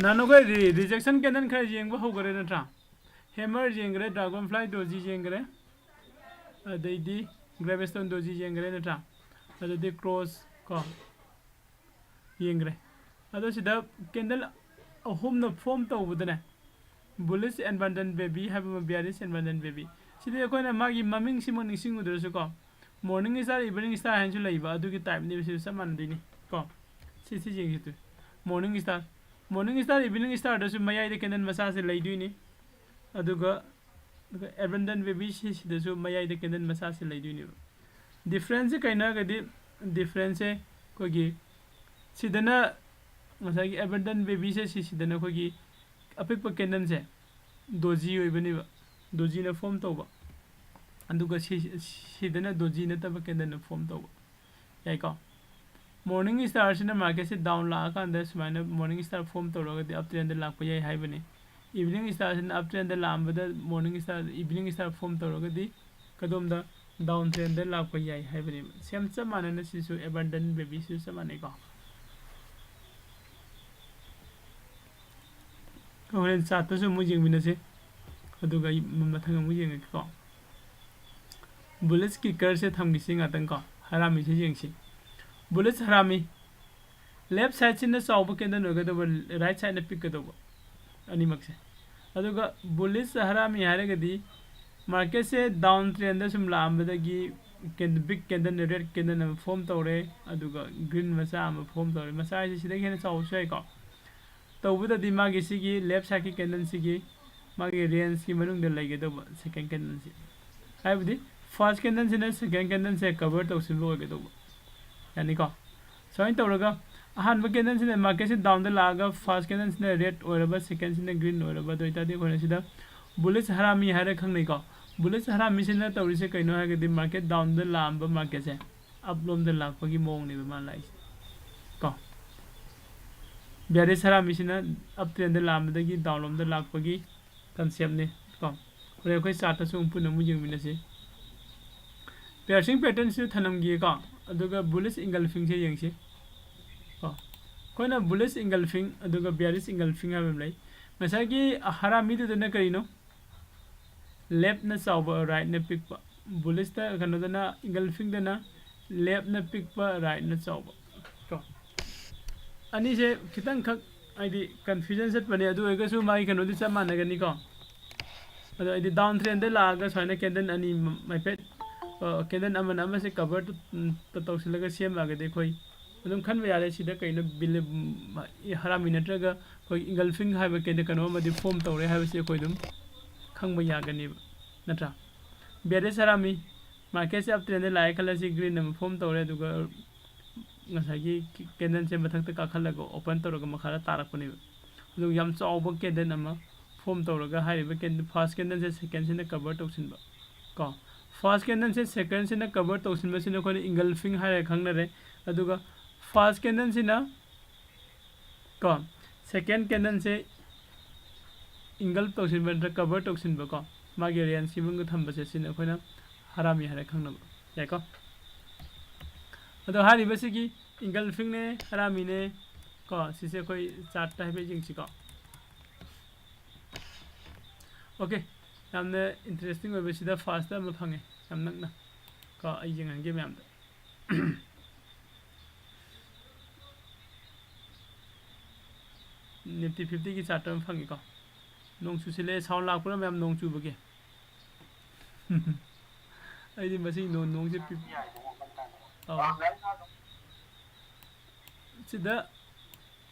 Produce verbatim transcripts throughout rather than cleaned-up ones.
ꯅꯍꯥꯟ ꯑꯩꯈꯣꯏ rejection candle ꯈꯔ ꯌꯦꯡꯕ ꯍꯧꯈꯔꯦ ꯅꯠꯇ꯭ꯔꯥ? Hammer ꯌꯦꯡꯈ꯭ꯔꯦ, Dragonfly Doji ꯌꯦꯡꯈ꯭ꯔꯦ, ꯑꯗꯩꯗꯤ Gravestone Doji ꯌꯦꯡꯈ꯭ꯔꯦ ꯅꯠꯇ꯭ꯔꯥ? ꯑꯗꯨꯗꯤ cross ꯀꯣ ꯌꯦꯡꯈ꯭ꯔꯦ꯫ ꯑꯗꯣ ꯁꯤꯗ candle ꯑꯍꯨꯝꯅ form ꯇꯧꯕꯗꯅꯦ, bullish abundant baby ꯍꯥꯏꯕ ꯑꯃ, bearish abundant baby꯫ ꯁꯤꯗꯤ ꯑꯩꯈꯣꯏꯅ ꯃꯥꯒꯤ ꯃꯃꯤꯡꯁꯤꯃꯛ ꯅꯤꯡꯁꯤꯡꯉꯨꯗ꯭ꯔꯁꯨ ꯀꯣ, morning star, evening star ꯍꯥꯏꯅꯁꯨ ꯂꯩꯕ, ꯑꯗꯨꯒꯤ typeꯅꯦꯕ꯫ ꯁꯤꯁꯨ ꯆꯞ ꯃꯥꯟꯅꯗꯣꯏꯅꯤ ꯀꯣ꯫ ꯁꯤ ꯁꯤ ꯌꯦꯡꯁꯤ two, morning star, morning star, evening starꯗꯁꯨ ꯃꯌꯥꯏꯗ candle ꯃꯆꯥꯁꯦ ꯂꯩꯗꯣꯏꯅꯤ꯫ ꯑꯗꯨꯒ ꯑꯗꯨꯒ abundant baby ꯁꯤꯗꯁꯨ ꯃꯌꯥꯏꯗ candle ꯃꯆꯥꯁꯤ ꯂꯩꯗꯣꯏꯅꯦꯕ꯫ Differenceꯁꯦ ꯀꯩꯅꯣ ꯍꯥꯏꯔꯒꯗꯤ, differenceꯁꯦ ꯑꯩꯈꯣꯏꯒꯤ ꯁꯤꯗꯅ ꯉꯁꯥꯏꯒꯤ abundant babyꯁꯦ, ꯁꯤꯁꯤꯗꯅ ꯑꯩꯈꯣꯏꯒꯤ ꯑꯄꯤꯛꯄ candleꯁꯦ doji ꯑꯣꯏꯕꯅꯦꯕ, dojiꯅ form ꯇꯧꯕ꯫ ꯑꯗꯨꯒ ꯁꯤ, ꯁꯤꯗꯅ doji ꯅꯠꯇꯕ candleꯅ form ꯇꯧꯕ꯫ ꯌꯥꯏꯀꯣ? Morning starꯁꯤꯅ marketꯁꯦ down ꯂꯥꯛꯑꯀꯥꯟꯗ ꯁꯨꯃꯥꯏꯅ morning star form ꯇꯧꯔꯒꯗꯤ up trendꯗ ꯂꯥꯛꯄ ꯌꯥꯏ ꯍꯥꯏꯕꯅꯤ꯫ Evening starꯁꯤꯅ up trendꯗ ꯂꯥꯛꯑꯝꯕꯗ morning star, evening star form ꯇꯧꯔꯒꯗꯤ ꯀꯗꯣꯝꯗ? Down trendꯗ ꯂꯥꯛꯄ ꯌꯥꯏ ꯍꯥꯏꯕꯅꯦꯕ꯫ Same ꯆꯞ ꯃꯥꯟꯅꯅ ꯁꯤꯁꯨ abundant babyꯁꯤꯁꯨ ꯆꯞ ꯃꯥꯟꯅꯩꯀꯣ꯫ ꯍꯣꯔꯦꯟ chartꯇꯁꯨ ꯑꯃꯨꯛ ꯌꯦꯡꯃꯤꯟꯅꯁꯤ, ꯑꯗꯨꯒ ꯑꯩ ꯃꯊꯪ ꯑꯃꯨꯛ ꯌꯦꯡꯉꯛꯀꯦꯀꯣ꯫ Bullish kickerꯁꯦ ꯊꯝꯈꯤꯁꯤ ꯉꯥꯛꯇꯪ ꯀꯣ, ꯍꯔꯥꯃꯤꯁꯦ ꯌꯦꯡꯁꯤ꯫ Bullish ꯍꯔꯥꯃꯤ, left sideꯁꯤꯅ ꯆꯥꯎꯕ candle ꯑꯣꯏꯒꯗꯧꯕ, right sideꯅ ꯄꯤꯛꯀꯗꯧꯕ, ꯑꯅꯤꯃꯛꯁꯦ꯫ ꯑꯗꯨꯒ bullish ꯍꯔꯥꯃꯤ ꯍꯥꯏꯔꯒꯗꯤ marketꯁꯦ down trendꯗ ꯁꯨꯝ ꯂꯥꯛꯑꯝꯕꯗꯒꯤ can-, big candle, red candle ꯑꯃ form ꯇꯧꯔꯦ, ꯑꯗꯨꯒ green ꯃꯆꯥ ꯑꯃ form ꯇꯧꯔꯦ꯫ ꯃꯆꯥ ꯍꯥꯏꯁꯦ ꯁꯤꯗꯒꯤ ꯍꯦꯟꯅ ꯆꯥꯎꯕꯁꯨ ꯌꯥꯏꯀꯣ꯫ ꯇꯧꯕꯗꯗꯤ ꯃꯥꯒꯤ ꯁꯤꯒꯤ left sideꯀꯤ candleꯁꯤꯒꯤ ꯃꯥꯒꯤ rangeꯀꯤ ꯃꯅꯨꯡꯗ ꯂꯩꯒꯗꯧꯕ second candleꯁꯤ, ꯍꯥꯏꯕꯗꯤ first candleꯁꯤꯅ second candleꯁꯦ cover ꯇꯧꯁꯤꯟꯕ ꯑꯣꯏꯒꯗꯧꯕ, ꯌꯥꯅꯤꯀꯣ? ꯁꯨꯃꯥꯏꯅ ꯇꯧꯔꯒ ꯑꯍꯥꯟꯕ candleꯁꯤꯅ marketꯁꯤ downꯗ ꯂꯥꯛꯑꯒ first candleꯁꯤꯅ red ꯑꯣꯏꯔꯕ, secondꯁꯤꯅ green ꯑꯣꯏꯔꯕ, ꯑꯗꯨ ꯑꯣꯏꯇꯥꯔꯗꯤ ꯑꯩꯈꯣꯏꯅ ꯁꯤꯗ bullish ꯍꯔꯥꯃꯤ ꯍꯥꯏꯔ ꯈꯪꯅꯩꯀꯣ꯫ Bullish ꯍꯔꯥꯃꯤꯁꯤꯅ ꯇꯧꯔꯤꯁꯦ ꯀꯩꯅꯣ ꯍꯥꯏꯔꯒꯗꯤ market downꯗ ꯂꯥꯛꯑꯝꯕ marketꯁꯦ up ꯂꯣꯝꯗ ꯂꯥꯛꯄꯒꯤ ꯃꯑꯣꯡꯅꯦꯕ ꯃꯥꯅ ꯂꯥꯛꯏꯁꯦ ꯀꯣ꯫ Bearish ꯍꯔꯥꯃꯤꯁꯤꯅ up trendꯗ ꯂꯥꯛꯑꯝꯕꯗꯒꯤ down ꯂꯣꯝꯗ ꯂꯥꯛꯄꯒꯤ conceptꯅꯤ ꯀꯣ꯫ ꯍꯣꯔꯦꯟ ꯑꯩꯈꯣꯏ chartꯇꯁꯨ ꯑꯃꯨꯛ ꯄꯨꯟꯅ ꯑꯃꯨꯛ ꯌꯦꯡꯃꯤꯟꯅꯁꯤ꯫ Piercing patternꯁꯤꯁꯨ ꯊꯅꯝꯈꯤꯒꯦꯀꯣ, ꯑꯗꯨꯒ bullish engulfingꯁꯦ ꯌꯦꯡꯁꯤ ꯀꯣ꯫ ꯑꯩꯈꯣꯏꯅ bullish engulfing ꯑꯗꯨꯒ bearish engulfing ꯍꯥꯏꯕ ꯑꯃ ꯂꯩ꯫ ꯉꯁꯥꯏꯒꯤ ꯍꯔꯥꯃꯤꯗꯨꯗꯅ ꯀꯔꯤꯅꯣ? Leftꯅ ꯆꯥꯎꯕ, rightꯅ ꯄꯤꯛꯄ꯫ Bullishꯇ ꯀꯩꯅꯣꯗꯅ, engulfingꯗꯅ leftꯅ ꯄꯤꯛꯄ, rightꯅ ꯆꯥꯎꯕ꯫ ꯀꯣ, ꯑꯅꯤꯁꯦ ꯈꯤꯇꯪꯈꯛ ꯍꯥꯏꯗꯤ confusion ꯆꯠꯄꯅꯦ, ꯑꯗꯨ ꯑꯣꯏꯔꯒꯁꯨ ꯃꯥꯒꯤ ꯀꯩꯅꯣꯗꯤ ꯆꯞ ꯃꯥꯟꯅꯒꯅꯤꯀꯣ꯫ ꯑꯗꯣ ꯑꯩꯗꯤ down trendꯗ ꯂꯥꯛꯑꯒ ꯁꯨꯃꯥꯏꯅ candle ꯑꯅꯤ ꯍꯥꯏꯐꯦꯠ, candle ꯑꯃꯅ ꯑꯃꯁꯦ cover ꯇꯧꯁꯤꯜꯂꯒ ꯁꯦꯝꯃꯛꯑꯒꯗꯤ ꯑꯩꯈꯣꯏ ꯑꯗꯨꯝ ꯈꯟꯕ ꯌꯥꯔꯦ, ꯁꯤꯗ ꯀꯩꯅꯣ ꯕꯤꯂꯤꯞ, ꯍꯔꯥꯃꯤ ꯅꯠꯇ꯭ꯔꯒ ꯑꯩꯈꯣꯏ engulfing ꯍꯥꯏꯕ ꯀꯩꯅꯣ, ꯀꯩꯅꯣ ꯑꯃꯗꯤ form ꯇꯧꯔꯦ ꯍꯥꯏꯕꯁꯤ ꯑꯩꯈꯣꯏ ꯑꯗꯨꯝ ꯈꯪꯕ ꯌꯥꯒꯅꯦꯕ, ꯅꯠꯇ꯭ꯔꯥ? Bearish ꯍꯔꯥꯃꯤ, marketꯁꯦ up trendꯗ ꯂꯥꯛꯑꯦ ꯈꯜꯂꯁꯤ, green ꯑꯃ form ꯇꯧꯔꯦ, ꯑꯗꯨꯒ ꯉꯁꯥꯏꯒꯤ candleꯁꯦ ꯃꯊꯛꯇ ꯀꯥꯈꯠꯂꯒ open ꯇꯧꯔꯒ ꯃꯈꯥꯗ ꯇꯥꯔꯛꯄꯅꯦꯕ꯫ ꯑꯗꯨꯒ ꯌꯥꯝ ꯆꯥꯎꯕ candle ꯑꯃ form ꯇꯧꯔꯒ ꯍꯥꯏꯔꯤꯕ candle, first candleꯁꯦ secondꯁꯤꯅ cover ꯇꯧꯁꯤꯟꯕ ꯀꯣ꯫ First candleꯁꯦ secondꯁꯤꯅ cover ꯇꯧꯁꯤꯟꯕꯁꯤꯅ ꯑꯩꯈꯣꯏꯅ engulfing ꯍꯥꯏꯔꯒ ꯈꯪꯅꯔꯦ꯫ ꯑꯗꯨꯒ first candleꯁꯤꯅ ꯀꯣ, second candleꯁꯦ engulf ꯇꯧꯁꯤꯟꯕ ꯅꯠꯇ꯭ꯔꯒ cover ꯇꯧꯁꯤꯟꯕ ꯀꯣ, ꯃꯥꯒꯤ rangeꯁꯤ ꯃꯅꯨꯡꯗ ꯊꯝꯕꯁꯦ ꯁꯤꯅ ꯑꯩꯈꯣꯏꯅ ꯍꯔꯥꯃꯤ ꯍꯥꯏꯔ ꯈꯪꯅꯕ ꯌꯥꯏꯀꯣ꯫ ꯑꯗꯣ ꯍꯥꯏꯔꯤꯕꯁꯤꯒꯤ engulfingꯅꯦ, ꯍꯔꯥꯃꯤꯅꯦ ꯀꯣ, ꯁꯤꯁꯦ ꯑꯩꯈꯣꯏ chartꯇ ꯍꯥꯏꯐꯦꯠ ꯌꯦꯡꯁꯤꯀꯣ꯫ Okay, ꯌꯥꯝꯅ interesting ꯑꯣꯏꯕꯁꯤꯗ firstꯇ ꯑꯃ ꯐꯪꯉꯦ, ꯌꯥꯝ ꯅꯛꯅ ꯀꯣ, ꯑꯩ ꯌꯦꯡꯍꯟꯒꯦ ꯃꯌꯥꯝꯗ꯫ Nifty fiftyꯒꯤ chartꯇ ꯑꯃ ꯐꯪꯉꯤꯀꯣ꯫ ꯅꯣꯡ ꯆꯨꯁꯤꯜꯂꯛꯑꯦ, sound ꯂꯥꯛꯄ꯭ꯔꯥ ꯃꯌꯥꯝ, ꯅꯣꯡ ꯆꯨꯕꯒꯤ? ꯑꯩꯗꯤ ꯃꯁꯤ ꯅꯣ-, ꯅꯣꯡꯁꯦ ꯄꯤ-, ꯑꯧ꯫ ꯁꯤꯗ,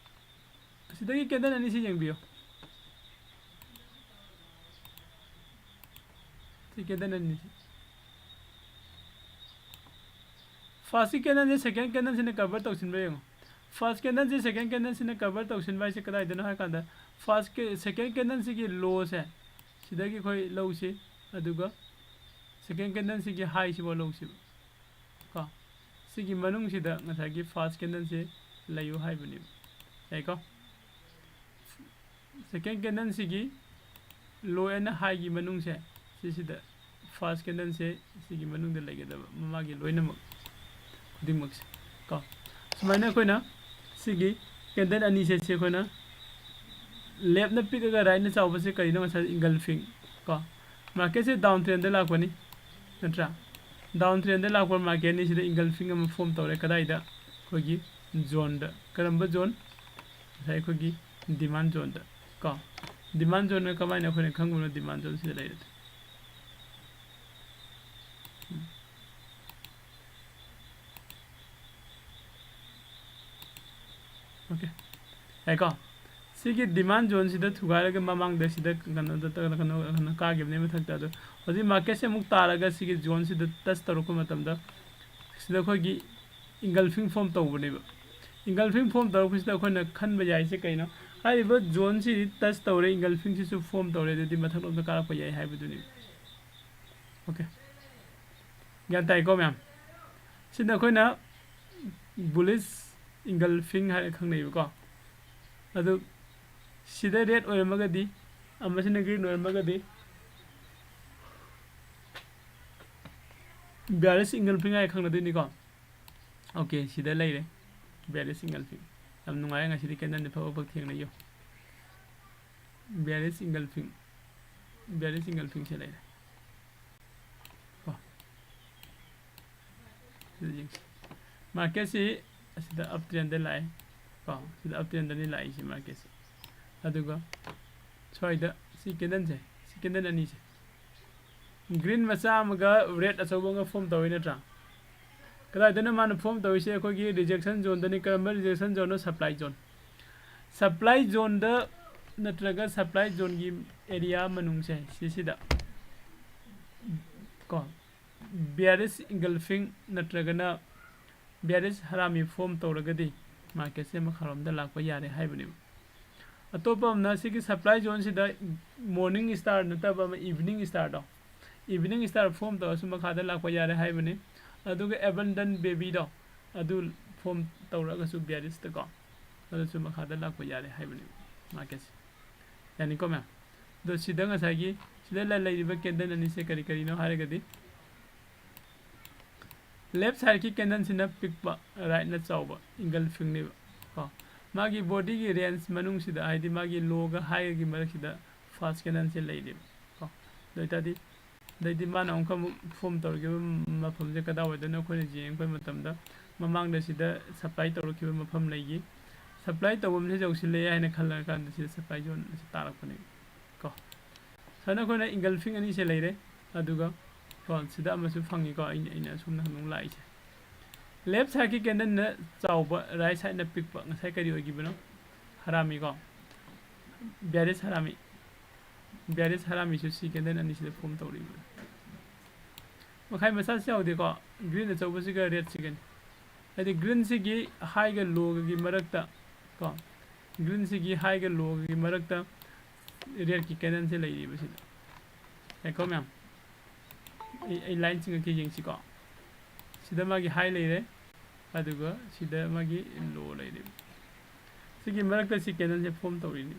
ꯁꯤꯗꯒꯤ candle ꯑꯅꯤꯁꯤ ꯌꯦꯡꯕꯤꯌꯨ꯫ ꯁꯤ candle ꯑꯅꯤꯁꯤ꯫ First candleꯁꯦ second candleꯁꯤꯅ cover ꯇꯧꯁꯤꯟꯕ꯭ꯔꯥ ꯌꯦꯡꯉꯣ꯫ First candleꯁꯦ second candleꯁꯤꯅ cover ꯇꯧꯁꯤꯟꯕ ꯍꯥꯏꯁꯦ ꯀꯗꯥꯏꯗꯅꯣ ꯍꯥꯏ ꯀꯥꯟꯗ, first ꯀꯦ-, second candleꯁꯤꯒꯤ lowꯁꯦ ꯁꯤꯗꯒꯤ ꯑꯩꯈꯣꯏ ꯂꯧꯁꯤ, ꯑꯗꯨꯒ second candleꯁꯤꯒꯤ highꯁꯤꯐꯥꯎ ꯂꯧꯁꯤꯕ ꯀꯣ꯫ ꯁꯤꯒꯤ ꯃꯅꯨꯡꯁꯤꯗ ꯉꯁꯥꯏꯒꯤ first candleꯁꯦ ꯂꯩꯌꯨ ꯍꯥꯏꯕꯅꯦꯕ, ꯌꯥꯏꯀꯣ? Second candleꯁꯤꯒꯤ low and highꯒꯤ ꯃꯅꯨꯡꯁꯦ, ꯁꯤꯁꯤꯗ first candleꯁꯦ ꯁꯤꯒꯤ ꯃꯅꯨꯡꯗ ꯂꯩꯒꯗꯕ, ꯃꯥꯒꯤ ꯂꯣꯏꯅꯃꯛ ꯈꯨꯗꯤꯡꯃꯛꯁꯦ ꯀꯣ꯫ ꯁꯨꯃꯥꯏꯅ ꯑꯩꯈꯣꯏꯅ ꯁꯤꯒꯤ ꯀꯦꯟꯗꯜ ꯑꯅꯤꯁꯦ ꯁꯤ ꯑꯩꯈꯣꯏꯅ ꯂꯦꯞꯅ ꯄꯤꯛꯑꯒ ꯔꯥꯏꯠꯅ ꯆꯥꯎꯕꯁꯦ ꯀꯔꯤꯅꯣ? ꯉꯁꯥꯏ ꯏꯪꯒꯜꯐꯤꯡ ꯀꯣ, ꯃꯥꯔꯀꯦꯠꯁꯦ ꯗꯥꯎꯟ ꯇ꯭ꯔꯦꯟꯗ ꯂꯥꯛꯄꯅꯤ, ꯅꯠꯇ꯭ꯔꯥ? ꯗꯥꯎꯟ ꯇ꯭ꯔꯦꯟꯗ ꯂꯥꯛꯄ ꯃꯥꯔꯀꯦꯠꯅꯤ꯫ ꯁꯤꯗ ꯏꯪꯒꯜꯐꯤꯡ ꯑꯃ ꯐꯣꯝ ꯇꯧꯔꯦ꯫ ꯀꯗꯥꯏꯗ? ꯑꯩꯈꯣꯏꯒꯤ ꯖꯣꯟꯗ꯫ ꯀꯔꯝꯕ ꯖꯣꯟ? ꯉꯁꯥꯏ ꯑꯩꯈꯣꯏꯒꯤ ꯗꯤꯃꯥꯟ ꯖꯣꯟꯗ ꯀꯣ꯫ ꯗꯤꯃꯥꯟ ꯖꯣꯟꯅ ꯀꯃꯥꯏꯅ ꯑꯩꯈꯣꯏꯅ ꯈꯪꯕꯅꯣ? ꯗꯤꯃꯥꯟ ꯖꯣꯟ ꯁꯤꯗ ꯂꯩꯔꯦ꯫ ꯑꯣꯀꯦ, ꯌꯥꯏꯀꯣ? ꯁꯤꯒꯤ ꯗꯤꯃꯥꯟ ꯖꯣꯟꯁꯤꯗ ꯊꯨꯒꯥꯏꯔꯒ ꯃꯃꯥꯡꯗ ꯁꯤꯗ ꯀꯩꯅꯣꯗ ꯀꯩꯅꯣ ꯀꯩꯅꯣ ꯀꯥꯈꯤꯕꯅꯦ ꯃꯊꯛꯇ꯫ ꯑꯗꯣ ꯍꯧꯖꯤꯛ ꯃꯥꯔꯀꯦꯠꯁꯦ ꯑꯃꯨꯛ ꯇꯥꯔꯒ ꯁꯤꯒꯤ ꯖꯣꯟꯁꯤꯗ ꯇꯁ ꯇꯧꯔꯛꯄ ꯃꯇꯝꯗ ꯁꯤꯗ ꯑꯩꯈꯣꯏꯒꯤ ꯏꯪꯒꯜꯐꯤꯡ ꯐꯣꯝ ꯇꯧꯕꯅꯦꯕ꯫ ꯏꯪꯒꯜꯐꯤꯡ ꯐꯣꯝ ꯇꯧꯔꯛꯄꯁꯤꯗ ꯑꯩꯈꯣꯏꯅ ꯈꯟꯕ ꯌꯥꯏꯁꯦ ꯀꯩꯅꯣ? ꯍꯥꯏꯔꯤꯕ ꯖꯣꯟꯁꯤꯗꯤ ꯇꯁ ꯇꯧꯔꯦ, ꯏꯪꯒꯜꯐꯤꯡꯁꯤꯁꯨ ꯐꯣꯝ ꯇꯧꯔꯦ, ꯑꯗꯨꯗꯤ ꯃꯊꯛꯂꯣꯝꯗ ꯀꯥꯔꯛꯄ ꯌꯥꯏ ꯍꯥꯏꯕꯗꯨꯅꯤ꯫ ꯑꯣꯀꯦ, ꯒ꯭ꯌꯥꯟ ꯇꯥꯏꯀꯣ ꯃꯌꯥꯝ? ꯁꯤꯗ ꯑꯩꯈꯣꯏꯅ ꯕꯨꯂꯤꯁ ꯏꯪꯒꯜꯐꯤꯡ ꯍꯥꯏꯔ ꯈꯪꯅꯩꯕꯀꯣ꯫ ꯑꯗꯨ ꯁꯤꯗ ꯔꯦꯠ ꯑꯣꯏꯔꯝꯃꯒꯗꯤ, ꯑꯃꯁꯤꯅ ꯒ꯭ꯔꯤꯟ ꯑꯣꯏꯔꯝꯃꯒꯗꯤ, ꯕꯤꯌꯥꯔꯤꯁ ꯏꯪꯒꯜꯐꯤꯡ ꯍꯥꯏꯔ ꯈꯪꯅꯗꯣꯏꯅꯤꯀꯣ꯫ ꯑꯣꯀꯦ, ꯁꯤꯗ ꯂꯩꯔꯦ ꯕꯤꯌꯥꯔꯤꯁ ꯏꯪꯒꯜꯐꯤꯡ꯫ ꯌꯥꯝ ꯅꯨꯡꯉꯥꯏꯔꯦ ꯉꯁꯤꯗꯤ, ꯀꯦꯟꯗꯜꯗꯤ ꯐꯕ ꯐꯕ ꯊꯦꯡꯅꯩꯌꯣ꯫ ꯕꯤꯌꯥꯔꯤꯁ ꯏꯪꯒꯜꯐꯤꯡ, ꯕꯤꯌꯥꯔꯤꯁ ꯏꯪꯒꯜꯐꯤꯡꯁꯦ ꯂꯩꯔꯦ ꯀꯣ꯫ ꯁꯤꯗ ꯌꯦꯡꯁꯤ, ꯃꯥꯔꯀꯦꯠꯁꯤ ꯑꯁꯤꯗ ꯑꯞ ꯇ꯭ꯔꯦꯟꯗ ꯂꯥꯛꯑꯦ ꯀꯣ꯫ ꯁꯤꯗ ꯑꯞ ꯇ꯭ꯔꯦꯟꯗꯅꯤ ꯂꯥꯛꯏꯁꯦ ꯃꯥꯔꯀꯦꯠꯁꯦ꯫ ꯑꯗꯨꯒ ꯁ꯭ꯋꯥꯏꯗ ꯁꯤ ꯀꯦꯟꯗꯜꯁꯦ, ꯁꯤ ꯀꯦꯟꯗꯜ ꯑꯅꯤꯁꯦ, ꯒ꯭ꯔꯤꯟ ꯃꯆꯥ ꯑꯃꯒ ꯔꯦꯠ ꯑꯆꯧꯕ ꯑꯃꯒ ꯐꯣꯝ ꯇꯧꯋꯤ, ꯅꯠꯇ꯭ꯔꯥ? ꯀꯗꯥꯏꯗꯅꯣ ꯃꯥꯅ ꯐꯣꯝ ꯇꯧꯔꯤꯁꯦ? ꯑꯩꯈꯣꯏꯒꯤ ꯔꯤꯖꯦꯛꯁꯟ ꯖꯣꯟꯗꯅꯤ꯫ ꯀꯔꯝꯕ ꯔꯤꯖꯦꯛꯁꯟ ꯖꯣꯟꯅꯣ? Supply zone. ꯁꯄ꯭ꯂꯥꯏ ꯖꯣꯟꯗ ꯅꯠꯇ꯭ꯔꯒ ꯁꯄ꯭ꯂꯥꯏ ꯖꯣꯟꯒꯤ ꯑꯦꯔꯤꯌꯥ ꯃꯅꯨꯡꯁꯦ ꯁꯤꯁꯤꯗ ꯀꯣ, ꯕꯤꯌꯥꯔꯤꯁ ꯏꯪꯒꯜꯐꯤꯡ ꯅꯠꯇ꯭ꯔꯒꯅ ꯕꯤꯌꯥꯔꯤꯁ ꯍꯔꯥꯃꯤ ꯐꯣꯝ ꯇꯧꯔꯒꯗꯤ ꯃꯥꯔꯀꯦꯠꯁꯦ ꯃꯈꯥꯔꯣꯝꯗ ꯂꯥꯛꯄ ꯌꯥꯔꯦ ꯍꯥꯏꯕꯅꯦꯕ꯫ ꯑꯇꯣꯞꯄ ꯑꯃꯅ ꯁꯤꯒꯤ ꯁꯄ꯭ꯂꯥꯏ ꯖꯣꯟꯁꯤꯗ ꯃꯣꯔꯅꯤꯡ ꯁ꯭ꯇꯥꯔ ꯅꯠꯇꯕ ꯑꯃ, ꯏꯚꯤꯅꯤꯡ ꯁ꯭ꯇꯥꯔꯗꯣ, ꯏꯚꯤꯅꯤꯡ ꯁ꯭ꯇꯥꯔ ꯐꯣꯝ ꯇꯧꯔꯁꯨ ꯃꯈꯥꯗ ꯂꯥꯛꯄ ꯌꯥꯔꯦ ꯍꯥꯏꯕꯅꯤ꯫ ꯑꯗꯨꯒ ꯑꯦꯕꯟꯗꯟ ꯕꯦꯕꯤꯗꯣ, ꯑꯗꯨ ꯐꯣꯝ ꯇꯧꯔꯒꯁꯨ ꯕꯤꯌꯥꯔꯤꯁꯇꯀꯣ, ꯑꯗꯨꯁꯨ ꯃꯈꯥꯗ ꯂꯥꯛꯄ ꯌꯥꯔꯦ ꯍꯥꯏꯕꯅꯤ ꯃꯥꯔꯀꯦꯠꯁꯦ꯫ ꯌꯥꯅꯤꯀꯣ ꯃꯌꯥꯝ? ꯑꯗꯣ ꯁꯤꯗ ꯉꯁꯥꯏꯒꯤ ꯁꯤꯗ ꯂ-, ꯂꯩꯔꯤꯕ ꯀꯦꯟꯗꯜ ꯑꯅꯤꯁꯦ ꯀꯔꯤ ꯀꯔꯤꯅꯣ ꯍꯥꯏꯔꯒꯗꯤ, ꯂꯦꯐ ꯁꯥꯏꯠꯀꯤ ꯀꯦꯟꯗꯜꯁꯤꯅ ꯄꯤꯛꯄ, ꯔꯥꯏꯠꯅ ꯆꯥꯎꯕ, ꯏꯪꯒꯜꯐꯤꯡꯅꯦꯕ ꯀꯣ꯫ ꯃꯥꯒꯤ ꯕꯣꯗꯤꯒꯤ ꯔꯦꯟꯖ ꯃꯅꯨꯡꯁꯤꯗ, ꯍꯥꯏꯗꯤ ꯃꯥꯒꯤ ꯂꯣꯒ ꯍꯥꯏꯒꯒꯤ ꯃꯔꯛꯁꯤꯗ ꯐꯥꯔꯁ ꯀꯦꯟꯗꯜꯁꯦ ꯂꯩꯔꯦꯕ ꯀꯣ꯫ ꯑꯗꯨ ꯑꯣꯏꯇꯥꯔꯗꯤ, ꯑꯗꯩꯗꯤ ꯃꯥꯅ ꯑꯃꯨꯛꯀ ꯑꯃꯨꯛ ꯐꯣꯝ ꯇꯧꯔꯛꯈꯤꯕ ꯃꯐꯝꯁꯦ ꯀꯗꯥꯏꯋꯥꯏꯗꯅꯣ ꯑꯩꯈꯣꯏꯅ ꯌꯦꯡꯉꯛꯄ ꯃꯇꯝꯗ, ꯃꯃꯥꯡꯗ ꯁꯤꯗ ꯁꯄ꯭ꯂꯥꯏ ꯇꯧꯔꯛꯈꯤꯕ ꯃꯐꯝ ꯂꯩꯈꯤ꯫ ꯁꯄ꯭ꯂꯥꯏ ꯇꯧꯐꯝꯁꯦ ꯌꯧꯁꯤꯜꯂꯛꯑꯦ ꯍꯥꯏꯅ ꯈꯜꯂꯀꯥꯟꯗ ꯁꯤꯗ ꯁꯄ꯭ꯂꯥꯏ ꯖꯣꯟ ꯑꯁꯤ ꯇꯥꯔꯛꯄꯅꯦꯕ ꯀꯣ꯫ ꯁꯨꯃꯥꯏꯅ ꯑꯩꯈꯣꯏꯅ ꯏꯟꯒꯜꯐꯤꯡ ꯑꯅꯤꯁꯦ ꯂꯩꯔꯦ꯫ ꯑꯗꯨꯒ ꯀꯣ, ꯁꯤꯗ ꯑꯃꯁꯨ ꯐꯪꯉꯤꯀꯣ, ꯑꯩꯅ, ꯑꯩꯅ ꯑꯁꯣꯝ ꯅꯥꯀꯟꯗ ꯑꯃꯨꯛ ꯂꯥꯛꯏꯁꯦ꯫ ꯂꯦꯐ ꯁꯥꯏꯠꯀꯤ ꯀꯦꯟꯗꯜꯅ ꯆꯥꯎꯕ, ꯔꯥꯏꯠ ꯁꯥꯏꯠꯅ ꯄꯤꯛꯄ꯫ ꯉꯁꯥꯏ ꯀꯔꯤ ꯑꯣꯏꯈꯤꯕꯅꯣ? ꯍꯔꯥꯃꯤꯀꯣ, ꯕꯤꯌꯥꯔꯤꯁ ꯍꯔꯥꯃꯤ꯫ ꯕꯤꯌꯥꯔꯤꯁ ꯍꯔꯥꯃꯤꯁꯨ ꯁꯤ ꯀꯦꯟꯗꯜ ꯑꯅꯤꯁꯤꯗ ꯐꯣꯝ ꯇꯧꯔꯤꯕꯅꯤ꯫ ꯃꯈꯥꯏ ꯃꯆꯥꯁꯤ ꯌꯥꯎꯗꯦꯀꯣ, ꯒ꯭ꯔꯤꯟ ꯑꯆꯧꯕꯁꯤꯒ ꯔꯦꯗꯁꯤꯒꯅꯤ꯫ ꯍꯥꯏꯗꯤ ꯒ꯭ꯔꯤꯟꯁꯤꯒꯤ ꯍꯥꯏꯒ ꯂꯣꯒꯒꯤ ꯃꯔꯛꯇ ꯀꯣ, ꯒ꯭ꯔꯤꯟꯁꯤꯒꯤ ꯍꯥꯏꯒ ꯂꯣꯒꯒꯤ ꯃꯔꯛꯇ ꯔꯦꯗꯀꯤ ꯀꯦꯟꯗꯜꯁꯦ ꯂꯩꯔꯤꯕ ꯁꯤꯗ꯫ ꯌꯥꯏꯀꯣ ꯃꯌꯥꯝ? ꯑꯩ, ꯑꯩ ꯂꯥꯏꯟ ꯆꯤꯡꯉꯛꯀꯦ, ꯌꯦꯡꯁꯤꯀꯣ꯫ ꯁꯤꯗ ꯃꯥꯒꯤ ꯍꯥꯏ ꯂꯩꯔꯦ, ꯑꯗꯨꯒ ꯁꯤꯗ ꯃꯥꯒꯤ ꯂꯣ ꯂꯩꯔꯦ꯫ ꯁꯤꯒꯤ ꯃꯔꯛꯇ ꯁꯤ ꯀꯦꯟꯗꯜꯁꯦ ꯐꯣꯝ ꯇꯧꯔꯤꯅꯤ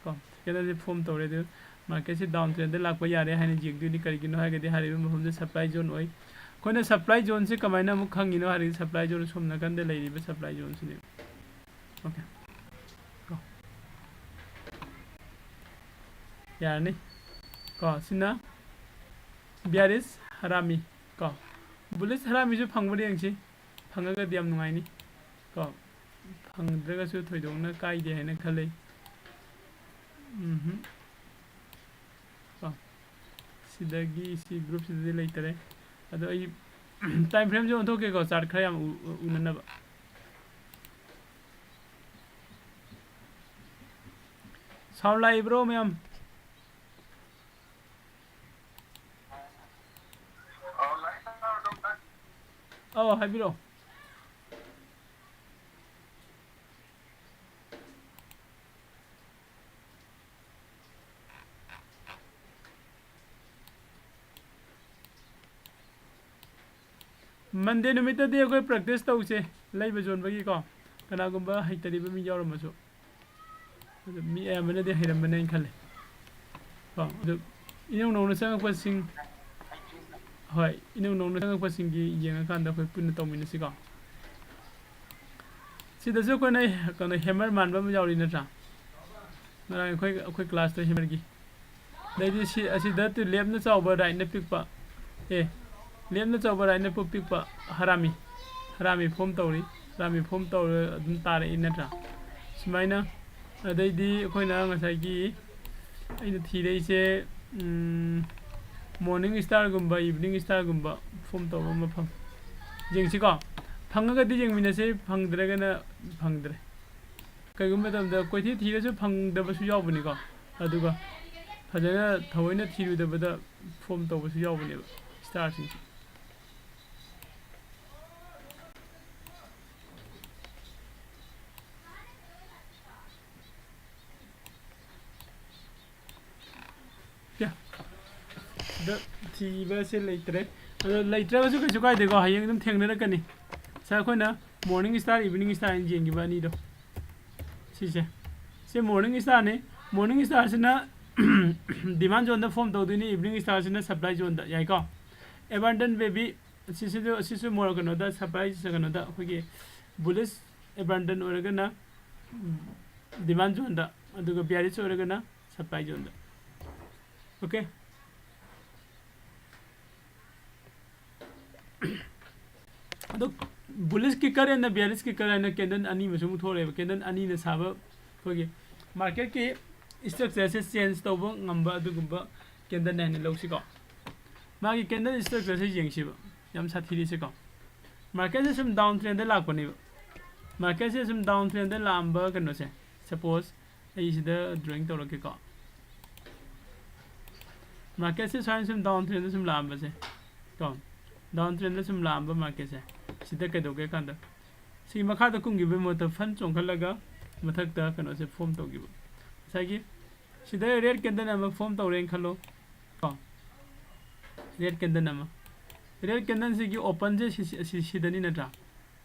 ꯀꯣ꯫ ꯀꯦꯟꯗꯜꯁꯦ ꯐꯣꯝ ꯇꯧꯔꯦ, ꯑꯗꯨ ꯃꯥꯔꯀꯦꯠꯁꯦ ꯗꯥꯎꯟ ꯇ꯭ꯔꯦꯟꯗ ꯂꯥꯛꯄ ꯌꯥꯔꯦ ꯍꯥꯏꯅ ꯌꯦꯡꯗꯣꯏꯅꯤ꯫ ꯀꯔꯤꯒꯤꯅꯣ ꯍꯥꯏꯔꯒꯗꯤ ꯍꯥꯏꯔꯤꯕ ꯃꯐꯝꯁꯦ ꯁꯄ꯭ꯂꯥꯏ ꯖꯣꯟ ꯑꯣꯏ꯫ ꯑꯩꯈꯣꯏꯅ ꯁꯄ꯭ꯂꯥꯏ ꯖꯣꯟꯁꯦ ꯀꯃꯥꯏꯅ ꯑꯃꯨꯛ ꯈꯪꯉꯤꯅꯣ ꯍꯥꯏꯔꯗꯤ, ꯁꯄ꯭ꯂꯥꯏ ꯖꯣꯟ ꯁꯣꯝ ꯅꯥꯀꯟꯗ ꯂꯩꯔꯤꯕ ꯁꯄ꯭ꯂꯥꯏ ꯖꯣꯟꯁꯤꯅꯦ꯫ ꯑꯣꯀꯦ ꯀꯣ, ꯌꯥꯔꯅꯤ ꯀꯣ꯫ ꯁꯤꯅ ꯕꯤꯌꯥꯔꯤꯁ ꯍꯔꯥꯃꯤ ꯀꯣ꯫ ꯕꯨꯂꯤꯁ ꯍꯔꯥꯃꯤꯁꯨ ꯐꯪꯕ꯭ꯔꯥ ꯌꯦꯡꯁꯤ꯫ ꯐꯪꯉꯒꯗꯤ ꯌꯥꯝ ꯅꯨꯡꯉꯥꯏꯅꯤ ꯀꯣ꯫ ꯐꯪꯗ꯭ꯔꯒꯁꯨ ꯊꯣꯏꯗꯣꯛꯅ ꯀꯥꯏꯗꯦ ꯍꯥꯏꯅ ꯈꯜꯂꯤ꯫ ꯎꯝꯍꯨꯝ꯫ ꯀꯣ, ꯁꯤꯗꯒꯤ ꯁꯤ ꯒ꯭ꯔꯨꯞꯁꯤꯗꯗꯤ ꯂꯩꯇꯔꯦ꯫ ꯑꯗꯣ ꯑꯩ ꯇꯥꯏꯝ ꯐ꯭ꯔꯦꯝꯁꯦ ꯑꯣꯟꯊꯣꯛꯀꯦꯀꯣ, ꯆꯥꯔꯠ ꯈꯔ ꯌꯥꯝ ꯎ-, ꯎ-, ꯎꯅꯅꯕ꯫ ꯁꯥꯎꯟ ꯂꯥꯛꯏꯕ꯭ꯔꯣ ꯃꯌꯥꯝ? ꯑꯧ, ꯍꯥꯏꯕꯤꯔꯛꯑꯣ꯫ ꯃꯟꯗꯦ ꯅꯨꯃꯤꯠꯇꯗꯤ ꯑꯩꯈꯣꯏ ꯄ꯭ꯔꯦꯛꯇꯤꯁ ꯇꯧꯁꯦ, ꯂꯩꯕ ꯌꯣꯟꯕꯒꯤꯀꯣ꯫ ꯀꯅꯥꯒꯨꯝꯕ ꯍꯩꯇꯔꯤꯕ ꯃꯤ ꯌꯥꯎꯔꯝꯃꯁꯨ꯫ ꯑꯗꯨ ꯃꯤ ꯑꯌꯥꯝꯕꯅꯗꯤ ꯍꯩꯔꯝꯕꯅꯦ ꯑꯩꯅ ꯈꯜꯂꯦ꯫ ꯀꯣ, ꯑꯗꯨ ꯏꯅꯧ ꯅꯧꯅ ꯆꯪꯉꯛꯄꯁꯤꯡ, ꯍꯣꯏ, ꯏꯅꯧ ꯅꯧꯅ ꯆꯪꯉꯛꯄꯁꯤꯡꯒꯤ ꯌꯦꯡꯉꯀꯥꯟꯗ ꯑꯩꯈꯣꯏ ꯄꯨꯟꯅ ꯇꯧꯃꯤꯟꯅꯁꯤꯀꯣ꯫ ꯁꯤꯗꯁꯨ ꯑꯩꯈꯣꯏꯅ ꯀꯩꯅꯣ ꯍꯦꯃꯔ ꯃꯥꯟꯕ ꯑꯃ ꯌꯥꯎꯔꯤ ꯅꯠꯇ꯭ꯔꯥ? ꯉꯔꯥꯡ ꯑꯩꯈꯣꯏ ꯑꯩꯈꯣꯏ ꯀ꯭ꯂꯥꯁꯇ ꯍꯦꯃꯔꯒꯤ꯫ ꯑꯗꯩꯗꯤ ꯁꯤ ꯑꯁꯤꯗ ꯇꯨ ꯂꯦꯞꯅ ꯆꯥꯎꯕ ꯔꯥꯏꯠꯅ ꯄꯤꯛꯄ꯫ ꯑꯦ, ꯂꯦꯞꯅ ꯆꯥꯎꯕ ꯔꯥꯏꯠꯅ ꯄꯨ- ꯄꯤꯛꯄ꯫ ꯍꯔꯥꯃꯤ꯫ ꯍꯔꯥꯃꯤ ꯐꯣꯝ ꯇꯧꯔꯤ꯫ ꯍꯔꯥꯃꯤ ꯐꯣꯝ ꯇꯧꯔ ꯑꯗꯨꯝ ꯇꯥꯔꯛꯏ ꯅꯠꯇ꯭ꯔꯥ? ꯁꯨꯃꯥꯏꯅ꯫ ꯑꯗꯩꯗꯤ ꯑꯩꯈꯣꯏꯅ ꯉꯁꯥꯏꯒꯤ ꯑꯩꯅ ꯊꯤꯔꯛꯏꯁꯦ, ꯎꯝ, ꯃꯣꯔꯅꯤꯡ ꯁ꯭ꯇꯥꯔꯒꯨꯝꯕ ꯏꯚꯤꯅꯤꯡ ꯁ꯭ꯇꯥꯔꯒꯨꯝꯕ ꯐꯣꯝ ꯇꯧꯕ ꯃꯐꯝ꯫ ꯌꯦꯡꯁꯤꯀꯣ꯫ ꯐꯪꯉꯒꯗꯤ ꯌꯦꯡꯃꯤꯟꯅꯁꯦ, ꯐꯪꯗ꯭ꯔꯒꯅ ꯐꯪꯗ꯭ꯔꯦ꯫ ꯀꯩꯒꯨꯝꯕ ꯃꯇꯝꯗ ꯀꯣꯏꯊꯤ ꯊꯤꯔꯁꯨ ꯐꯪꯗꯕꯁꯨ ꯌꯥꯎꯕꯅꯤꯀꯣ꯫ ꯑꯗꯨꯒ ꯐꯖꯅ ꯊꯑꯣꯏꯅ ꯊꯤꯔꯨꯗꯕꯗ ꯐꯣꯝ ꯇꯧꯕꯁꯨ ꯌꯥꯎꯕꯅꯦꯕ ꯁ꯭ꯇꯥꯔꯁꯤꯡꯁꯦ꯫ ꯌꯥ꯫ ꯁꯤꯗ ꯊꯤꯕꯁꯦ ꯂꯩꯇ꯭ꯔꯦ꯫ ꯑꯗꯣ ꯂꯩꯇ꯭ꯔꯒꯁꯨ ꯀꯩꯁꯨ ꯀꯥꯏꯗꯦꯀꯣ, ꯍꯌꯦꯡ ꯑꯗꯨꯝ ꯊꯦꯡꯅꯔꯛꯀꯅꯤ꯫ ꯁꯥꯔ, ꯑꯩꯈꯣꯏꯅ ꯃꯣꯔꯅꯤꯡ ꯁ꯭ꯇꯥꯔ, ꯏꯚꯤꯅꯤꯡ ꯁ꯭ꯇꯥꯔ ꯍꯥꯏꯅ ꯌꯦꯡꯈꯤꯕ ꯑꯅꯤꯗꯣ꯫ ꯁꯤꯁꯦ꯫ ꯁꯤ ꯃꯣꯔꯅꯤꯡ ꯁ꯭ꯇꯥꯔꯅꯤ꯫ ꯃꯣꯔꯅꯤꯡ ꯁ꯭ꯇꯥꯔꯁꯤꯅ ꯗꯤꯃꯥꯟ ꯖꯣꯟꯗ ꯐꯣꯝ ꯇꯧꯗꯣꯏꯅꯤ, ꯏꯚꯤꯅꯤꯡ ꯁ꯭ꯇꯥꯔꯁꯤꯅ ꯁꯄ꯭ꯂꯥꯏ ꯖꯣꯟꯗ, ꯌꯥꯏꯀꯣ? ꯑꯦꯕꯟꯗꯟ ꯕꯦꯕꯤ, ꯁꯤꯁꯤꯁꯨ, ꯁꯤꯁꯨ ꯃꯣꯔ ꯀꯩꯅꯣꯗ, ꯁꯄ꯭ꯂꯥꯏ ꯀꯩꯅꯣꯗ, ꯑꯩꯈꯣꯏꯒꯤ ꯕꯨꯂꯤꯁ ꯑꯦꯕꯟꯗꯟ ꯑꯣꯏꯔꯒꯅ ꯗꯤꯃꯥꯟ ꯖꯣꯟꯗ, ꯑꯗꯨꯒ ꯕꯤꯌꯥꯔꯤꯁ ꯑꯣꯏꯔꯒꯅ ꯁꯄ꯭ꯂꯥꯏ ꯖꯣꯟꯗ꯫ ꯑꯣꯀꯦ? ꯑꯗꯣ ꯕꯨꯂꯤꯁ ꯀꯤꯀꯔ ꯑꯦꯟ ꯕꯤꯌꯥꯔꯤꯁ ꯀꯤꯀꯔ ꯍꯥꯏꯅ ꯀꯦꯟꯗꯜ ꯑꯅꯤ ꯑꯃꯁꯨ ꯑꯃꯨꯛ ꯊꯣꯛꯂꯛꯑꯦꯕ꯫ ꯀꯦꯟꯗꯜ ꯑꯅꯤꯅ ꯁꯥꯕ ꯑꯩꯈꯣꯏꯒꯤ ꯃꯥꯔꯀꯦꯠꯀꯤ ꯁ꯭ꯇ꯭ꯔꯛꯆꯔꯁꯦ ꯆꯦꯟꯖ ꯇꯧꯕ ꯉꯝꯕ ꯑꯗꯨꯒꯨꯝꯕ ꯀꯦꯟꯗꯜꯅꯦ ꯍꯥꯏꯅ ꯂꯧꯁꯤꯀꯣ꯫ ꯃꯥꯒꯤ ꯀꯦꯟꯗꯜ ꯁ꯭ꯇ꯭ꯔꯛꯆꯔꯁꯦ ꯌꯦꯡꯁꯤꯕ, ꯌꯥꯝ ꯁꯥꯊꯤꯔꯤꯁꯦꯀꯣ꯫ ꯃꯥꯔꯀꯦꯠꯁꯦ ꯁꯨꯝ ꯗꯥꯎꯟ ꯇ꯭ꯔꯦꯟꯗ ꯂꯥꯛꯄꯅꯦꯕ꯫ ꯃꯥꯔꯀꯦꯠꯁꯦ ꯁꯨꯝ ꯗꯥꯎꯟ ꯇ꯭ꯔꯦꯟꯗ ꯂꯥꯛꯑꯝꯕ ꯀꯩꯅꯣꯁꯦ, ꯁꯄꯣꯁ ꯑꯩ ꯁꯤꯗ ꯗ꯭ꯔꯣꯌꯤꯡ ꯇꯧꯔꯛꯀꯦꯀꯣ꯫ ꯃꯥꯔꯀꯦꯠꯁꯦ ꯁꯨꯃꯥꯏꯅ ꯁꯨꯝ ꯗꯥꯎꯟ ꯇ꯭ꯔꯦꯟꯗ ꯁꯨꯝ ꯂꯥꯛꯑꯝꯕꯁꯦ ꯀꯣ, ꯗꯥꯎꯟ ꯇ꯭ꯔꯦꯟꯗ ꯁꯨꯝ ꯂꯥꯛꯑꯝꯕ ꯃꯥꯔꯀꯦꯠꯁꯦ, ꯁꯤꯗ ꯀꯩꯗꯧꯒꯦ ꯀꯥꯟꯗ ꯁꯤ ꯃꯈꯥꯗ ꯀꯨꯝꯈꯤꯕꯒꯤ ꯃꯍꯨꯠꯇ ꯐꯟ ꯆꯣꯡꯈꯠꯂꯒ ꯃꯊꯛꯇ ꯀꯩꯅꯣꯁꯦ ꯐꯣꯝ ꯇꯧꯈꯤꯕ꯫ ꯉꯁꯥꯏꯒꯤ ꯁꯤꯗ ꯔꯦꯗ ꯀꯦꯟꯗꯜ ꯑꯃ ꯐꯣꯝ ꯇꯧꯔꯦꯅ ꯈꯜꯂꯣ ꯀꯣ, ꯔꯦꯗ ꯀꯦꯟꯗꯜ ꯑꯃ꯫ ꯔꯦꯗ ꯀꯦꯟꯗꯜꯁꯤꯒꯤ ꯑꯣꯄꯟꯁꯦ ꯁꯤ, ꯁꯤ, ꯁꯤ, ꯁꯤꯗꯅꯤ ꯅꯠꯇ꯭ꯔꯥ?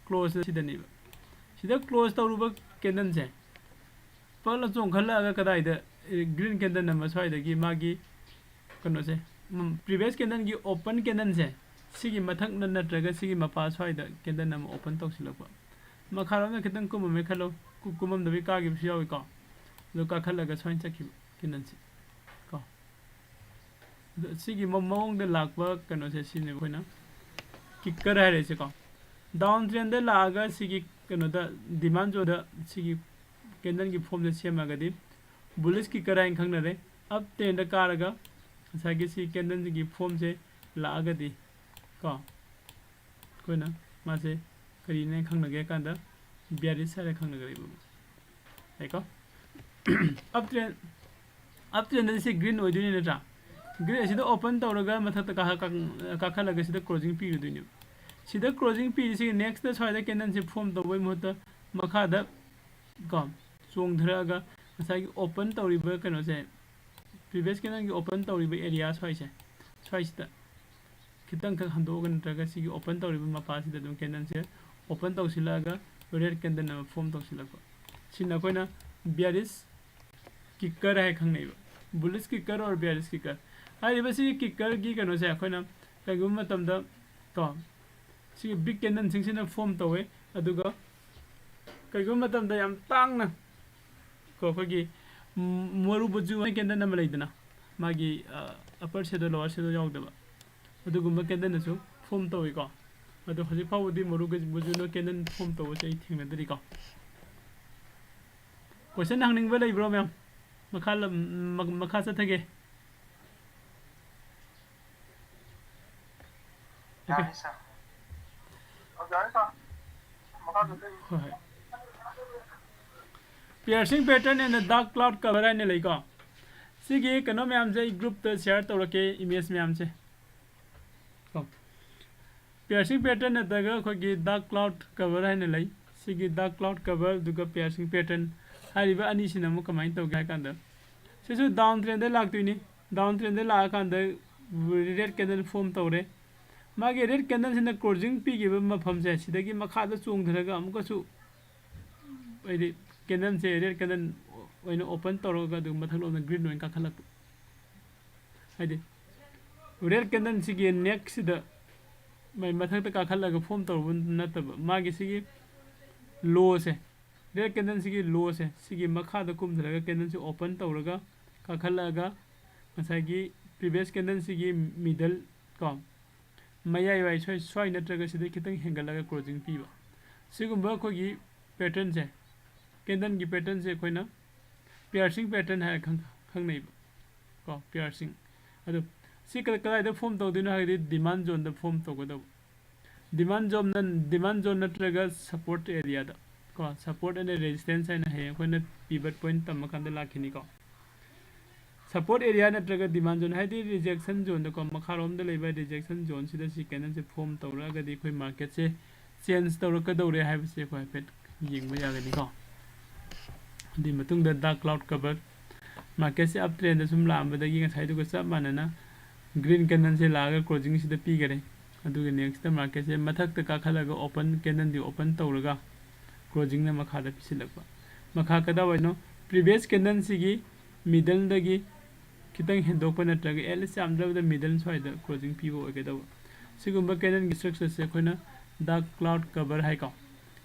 ꯀ꯭ꯂꯣꯁ ꯁꯤꯗꯅꯦꯕ꯫ ꯁꯤꯗ ꯀ꯭ꯂꯣꯁ ꯇꯧꯔꯨꯕ ꯀꯦꯟꯗꯜꯁꯦ ꯄꯛꯂ ꯆꯣꯡꯈꯠꯂꯛꯑꯒ ꯀꯗꯥꯏꯗ, ꯒ꯭ꯔꯤꯟ ꯀꯦꯟꯗꯜ ꯑꯃ ꯁ꯭ꯋꯥꯏꯗꯒꯤ ꯃꯥꯒꯤ ꯀꯩꯅꯣꯁꯦ, ꯎꯝ, ꯄ꯭ꯔꯤꯚꯤꯌꯁ ꯀꯦꯟꯗꯜꯒꯤ ꯑꯣꯄꯟ ꯀꯦꯟꯗꯜꯁꯦ ꯁꯤꯒꯤ ꯃꯊꯛ ꯅ-, ꯅꯠꯇ꯭ꯔꯒ ꯁꯤꯒꯤ ꯃꯄꯥ ꯁ꯭ꯋꯥꯏꯗ ꯀꯦꯟꯗꯜ ꯑꯃ ꯑꯣꯄꯟ ꯇꯧꯁꯤꯜꯂꯛꯄ꯫ ꯃꯈꯥꯔꯣꯝꯗ ꯈꯤꯇꯪ ꯀꯨꯝꯃꯝꯃꯦ ꯈꯜꯂꯣ꯫ ꯀꯨ- ꯀꯨꯝꯃꯝꯗꯕꯤ ꯀꯥꯈꯤꯕꯁꯨ ꯌꯥꯎꯏꯀꯣ꯫ ꯑꯗꯨ ꯀꯥꯈꯠꯂꯒ ꯁꯨꯃꯥꯏꯅ ꯆꯠꯈꯤꯕ candle ꯁꯦ ꯀꯣ꯫ ꯑꯗꯣ ꯁꯤꯒꯤ ꯃ- ꯃꯑꯣꯡꯗ ꯂꯥꯛꯄ ꯀꯩꯅꯣꯁꯦ ꯁꯤꯅꯦꯕ ꯑꯩꯈꯣꯏꯅ kicker ꯍꯥꯏꯔꯤꯁꯦꯀꯣ꯫ Down trend ꯗ ꯂꯥꯛꯑꯒ ꯁꯤꯒꯤ ꯀꯩꯅꯣꯗ demand zone ꯗ ꯁꯤꯒꯤ candle ꯒꯤ form ꯁꯦ ꯁꯦꯝꯃꯒꯗꯤ bullish kicker ꯍꯥꯏꯅ ꯈꯪꯅꯔꯦ꯫ Up trend ꯗ ꯀꯥꯔꯒ ꯉꯁꯥꯏꯒꯤ ꯁꯤ candle ꯁꯤꯒꯤ form ꯁꯦ ꯂꯥꯛꯑꯒꯗꯤ ꯀꯣ, ꯑꯩꯈꯣꯏꯅ ꯃꯥꯁꯦ ꯀꯔꯤꯅꯦ ꯈꯪꯅꯒꯦ ꯍꯥꯏ ꯀꯥꯟꯗ bearish ꯍꯥꯏꯔ ꯈꯪꯅꯒꯗꯧꯕ꯫ ꯌꯥꯏꯀꯣ? Up trend, up trend ꯗꯗꯤ ꯁꯤ green ꯑꯣꯏꯗꯣꯏꯅꯤ ꯅꯠꯇ꯭ꯔꯥ? Green ꯑꯁꯤꯗ open ꯇꯧꯔꯒ ꯃꯊꯛꯇ ꯀꯥꯈꯠ- ꯀꯥꯈꯠ- ꯀꯥꯈꯠꯂꯒ ꯁꯤꯗ closing ꯄꯤꯔꯨꯗꯣꯏꯅꯦꯕ꯫ ꯁꯤꯗ closing ꯄꯤꯔꯤꯁꯤꯒꯤ next ꯁ꯭ꯋꯥꯏꯗ candle ꯁꯦ form ꯇꯧꯕꯩ ꯃꯍꯨꯠꯇ ꯃꯈꯥꯗ ꯀꯣ ꯆꯣꯡꯊꯔꯛꯑꯒ ꯉꯁꯥꯏꯒꯤ open ꯇꯧꯔꯤꯕ ꯀꯩꯅꯣꯁꯦ, previous candle ꯒꯤ open ꯇꯧꯔꯤꯕ area ꯁ꯭ꯋꯥꯏꯁꯦ, ꯁ꯭ꯋꯥꯏꯁꯤꯗ ꯈꯤꯇꯪꯈꯛ ꯍꯟꯗꯣꯛꯑꯒ ꯅꯠꯇ꯭ꯔꯒ ꯁꯤꯒꯤ open ꯇꯧꯔꯤꯕ ꯃꯄꯥꯁꯤꯗ ꯑꯗꯨꯝ candle ꯁꯦ open ꯇꯧꯁꯤꯜꯂꯛꯑꯒ red candle ꯑꯃ form ꯇꯧꯁꯤꯜꯂꯛꯄ꯫ ꯁꯤꯅ ꯑꯩꯈꯣꯏꯅ bearish kicker high ꯈꯪꯅꯩꯕ꯫ Bullish kicker or bearish kicker ꯍꯥꯏꯔꯤꯕ ꯁꯤꯒꯤ kicker ꯒꯤ ꯀꯩꯅꯣꯁꯦ ꯑꯩꯈꯣꯏꯅ ꯀꯩꯒꯨꯝꯕ ꯃꯇꯝꯗ ꯀꯣ ꯁꯤꯒꯤ big candle ꯁꯤꯡꯁꯤꯅ form ꯇꯧꯋꯦ꯫ ꯑꯗꯨꯒ ꯀꯩꯒꯨꯝꯕ ꯃꯇꯝꯗ ꯌꯥꯝ ꯇꯥꯡꯅ ꯀꯣ ꯑꯩꯈꯣꯏꯒꯤ ꯃ- ꯃꯔꯨ ꯕꯨꯖꯨ candle ꯑꯃ ꯂꯩꯗꯅ, ꯃꯥꯒꯤ upper shadow lower shadow ꯌꯥꯎꯗꯕ, ꯑꯗꯨꯒꯨꯝꯕ candle ꯅꯁꯨ form ꯇꯧꯏꯀꯣ꯫ ꯑꯗꯣ ꯍꯧꯖꯤꯛ ꯐꯥꯎꯕꯗꯤ ꯃꯔꯨ ꯕꯨꯖꯨꯅ candle form ꯇꯧꯕꯁꯦ ꯑꯩ ꯊꯦꯡꯅꯗ꯭ꯔꯤꯀꯣ꯫ Question ꯍꯪꯅꯤꯡꯕ ꯂꯩꯕ꯭ꯔꯣ ꯃꯌꯥꯝ? ꯃꯈꯥ ꯂꯝ- ꯃ- ꯃꯈꯥ ꯆꯠꯊꯒꯦ꯫ Okay. ꯌꯥꯔꯦ sir꯫ ꯑꯣ, ꯌꯥꯔꯦ sir꯫ ꯃꯈꯥ ꯆꯠꯊꯒꯦ꯫ ꯍꯣꯏ, ꯍꯣꯏ꯫ Piercing pattern and dark cloud cover ꯍꯥꯏꯅ ꯂꯩꯀꯣ꯫ ꯁꯤꯒꯤ ꯀꯩꯅꯣ ꯃꯌꯥꯝꯁꯦ ꯑꯩ group ꯇ share ꯇꯧꯔꯛꯀꯦ, image ꯃꯌꯥꯝꯁꯦ ꯀꯣ꯫ Piercing pattern ꯅꯠꯇ꯭ꯔꯒ ꯑꯩꯈꯣꯏꯒꯤ dark cloud cover ꯍꯥꯏꯅ ꯂꯩ꯫ ꯁꯤꯒꯤ dark cloud cover ꯑꯗꯨꯒ piercing pattern ꯍꯥꯏꯔꯤꯕ ꯑꯅꯤꯁꯤꯅ ꯑꯃꯨꯛ ꯀꯃꯥꯏꯅ ꯇꯧꯒꯦ ꯍꯥꯏ ꯀꯥꯟꯗ, ꯁꯤꯁꯨ down trend ꯗ ꯂꯥꯛꯇꯣꯏꯅꯤ꯫ Down trend ꯗ ꯂꯥꯛꯑꯀꯥꯟꯗ red candle form ꯇꯧꯔꯦ꯫ ꯃꯥꯒꯤ red candle ꯁꯤꯅ closing ꯄꯤꯈꯤꯕ ꯃꯐꯝꯁꯦ ꯁꯤꯗꯒꯤ ꯃꯈꯥꯗ ꯆꯣꯡꯊꯔꯒ ꯑꯃꯨꯛꯀꯁꯨ ꯍꯥꯏꯗꯤ candle ꯁꯦ red candle ꯑꯣꯏꯅ open ꯇꯧꯔꯒ ꯑꯗꯨꯒ ꯃꯊꯛꯂꯣꯝꯗ green ꯑꯣꯏꯅ ꯀꯥꯈꯠꯂꯛꯄ꯫ ꯍꯥꯏꯗꯤ red candle ꯁꯤꯒꯤ next ꯁꯤꯗ ꯃꯥꯏ ꯃꯊꯛꯇ ꯀꯥꯈꯠꯂꯒ form ꯇꯧꯔꯨꯕ ꯅꯠꯇꯕ, ꯃꯥꯒꯤ ꯁꯤꯒꯤ ꯂꯣꯁꯦ, ꯔꯦꯗ ꯀꯦꯟꯗꯜꯁꯤꯒꯤ ꯂꯣꯁꯦ, ꯁꯤꯒꯤ ꯃꯈꯥꯗ ꯀꯨꯝꯊꯔꯒ ꯀꯦꯟꯗꯜꯁꯤ ꯑꯣꯄꯟ ꯇꯧꯔꯒ ꯀꯥꯈꯠꯂꯛꯑꯒ ꯉꯁꯥꯏꯒꯤ ꯄ꯭ꯔꯤꯚꯤꯌꯁ ꯀꯦꯟꯗꯜꯁꯤꯒꯤ ꯃꯤꯗꯜ ꯀꯣ, ꯃꯌꯥꯏ ꯋꯥꯏ ꯁ꯭ꯋꯥꯏ ꯁ꯭ꯋꯥꯏ ꯅꯠꯇ꯭ꯔꯒ ꯁꯤꯗꯩ ꯈꯤꯇꯪ ꯍꯦꯟꯒꯠꯂꯒ ꯀ꯭ꯂꯣꯖꯤꯡ ꯄꯤꯕ꯫ ꯁꯤꯒꯨꯝꯕ ꯑꯩꯈꯣꯏꯒꯤ ꯄꯦꯇꯔꯟꯁꯦ, ꯀꯦꯟꯗꯜꯒꯤ ꯄꯦꯇꯔꯟꯁꯦ ꯑꯩꯈꯣꯏꯅ ꯄꯤꯌꯔꯁꯤꯡ ꯄꯦꯇꯔꯟ ꯍꯥꯏꯔ ꯈꯪ- ꯈꯪꯅꯩꯕ ꯀꯣ, ꯄꯤꯌꯔꯁꯤꯡ꯫ ꯑꯗꯣ ꯁꯤ ꯀ- ꯀꯗꯥꯏꯗ ꯐꯣꯝ ꯇꯧꯗꯣꯏꯅꯣ ꯍꯥꯏꯔꯗꯤ ꯗꯤꯃꯥꯟ ꯖꯣꯟꯗ ꯐꯣꯝ ꯇꯧꯒꯗꯧꯕ꯫ ꯗꯤꯃꯥꯟ ꯖꯣꯟꯅ, ꯗꯤꯃꯥꯟ ꯖꯣꯟ ꯅꯠꯇ꯭ꯔꯒ ꯁꯄꯣꯔꯠ ꯑꯦꯔꯤꯌꯥꯗ ꯀꯣ, ꯁꯄꯣꯔꯠ ꯑꯦꯟ ꯔꯦꯖꯤꯁꯇꯦꯟꯁ ꯍꯥꯏꯅ ꯍꯌꯦꯡ ꯑꯩꯈꯣꯏꯅ ꯄꯤꯚꯠ ꯄꯣꯏꯟꯠ ꯇꯝꯃꯀꯥꯟꯗ ꯂꯥꯛꯈꯤꯅꯤꯀꯣ꯫ ꯁꯄꯣꯔꯠ ꯑꯦꯔꯤꯌꯥ ꯅꯠꯇ꯭ꯔꯒ ꯗꯤꯃꯥꯟ ꯖꯣꯟ ꯍꯥꯏꯗꯤ ꯔꯤꯖꯦꯛꯁꯟ ꯖꯣꯟꯗꯀꯣ, ꯃꯈꯥꯔꯣꯝꯗ ꯂꯩꯕ ꯔꯤꯖꯦꯛꯁꯟ ꯖꯣꯟꯁꯤꯗ ꯁꯤ ꯀꯦꯟꯗꯜꯁꯦ ꯐꯣꯝ ꯇꯧꯔꯛꯑꯒꯗꯤ ꯑꯩꯈꯣꯏ ꯃꯥꯔꯀꯦꯠꯁꯦ ꯆꯦꯟꯖ ꯇꯧꯔꯛꯀꯗꯧꯔꯦ ꯍꯥꯏꯕꯁꯦ ꯑꯩꯈꯣꯏ ꯍꯥꯏꯐꯦꯠ ꯌꯦꯡꯕ ꯌꯥꯒꯅꯤꯀꯣ꯫ ꯑꯗꯨꯒꯤ ꯃꯇꯨꯡꯗ ꯗꯥꯔꯛ ꯀ꯭ꯂꯥꯎꯗ ꯀꯚꯔ, ꯃꯥꯔꯀꯦꯠꯁꯦ ꯑꯞ ꯇ꯭ꯔꯦꯟꯗ ꯁꯨꯝ ꯂꯥꯛꯑꯝꯕꯗꯒꯤ ꯉꯁꯥꯏꯗꯨꯒ ꯆꯞ ꯃꯥꯟꯅꯅ ꯒ꯭ꯔꯤꯟ ꯀꯦꯟꯗꯜꯁꯦ ꯂꯥꯛꯑꯒ ꯀ꯭ꯂꯣꯖꯤꯡꯁꯤꯗ ꯄꯤꯈꯔꯦ꯫ ꯑꯗꯨꯒ ꯅꯦꯛꯁꯇ ꯃꯥꯔꯀꯦꯠꯁꯦ ꯃꯊꯛꯇ ꯀꯥꯈꯠꯂꯒ ꯑꯣꯄꯟ ꯀꯦꯟꯗꯜꯗꯤ ꯑꯣꯄꯟ ꯇꯧꯔꯒ ꯀ꯭ꯂꯣꯖꯤꯡꯅ ꯃꯈꯥꯗ ꯄꯤꯁꯤꯜꯂꯛꯄ꯫ ꯃꯈꯥ ꯀꯗꯥꯏꯋꯥꯏꯅꯣ? ꯄ꯭ꯔꯤꯚꯤꯌꯁ ꯀꯦꯟꯗꯜꯁꯤꯒꯤ ꯃꯤꯗꯜꯗꯒꯤ ꯈꯤꯇꯪ ꯍꯦꯟꯗꯣꯛꯄ ꯅꯠꯇ꯭ꯔꯒ ꯑꯦꯠꯂꯤꯁ ꯌꯥꯝꯗ꯭ꯔꯕꯗ ꯃꯤꯗꯜ ꯁ꯭ꯋꯥꯏꯗ ꯀ꯭ꯂꯣꯖꯤꯡ ꯄꯤꯕ ꯑꯣꯏꯒꯗꯧꯕ꯫ ꯁꯤꯒꯨꯝꯕ ꯀꯦꯟꯗꯜꯒꯤ ꯁ꯭ꯇ꯭ꯔꯛꯆꯔꯁꯦ ꯑꯩꯈꯣꯏꯅ ꯗꯥꯔꯛ ꯀ꯭ꯂꯥꯎꯗ ꯀꯚꯔ ꯍꯥꯏꯀꯣ꯫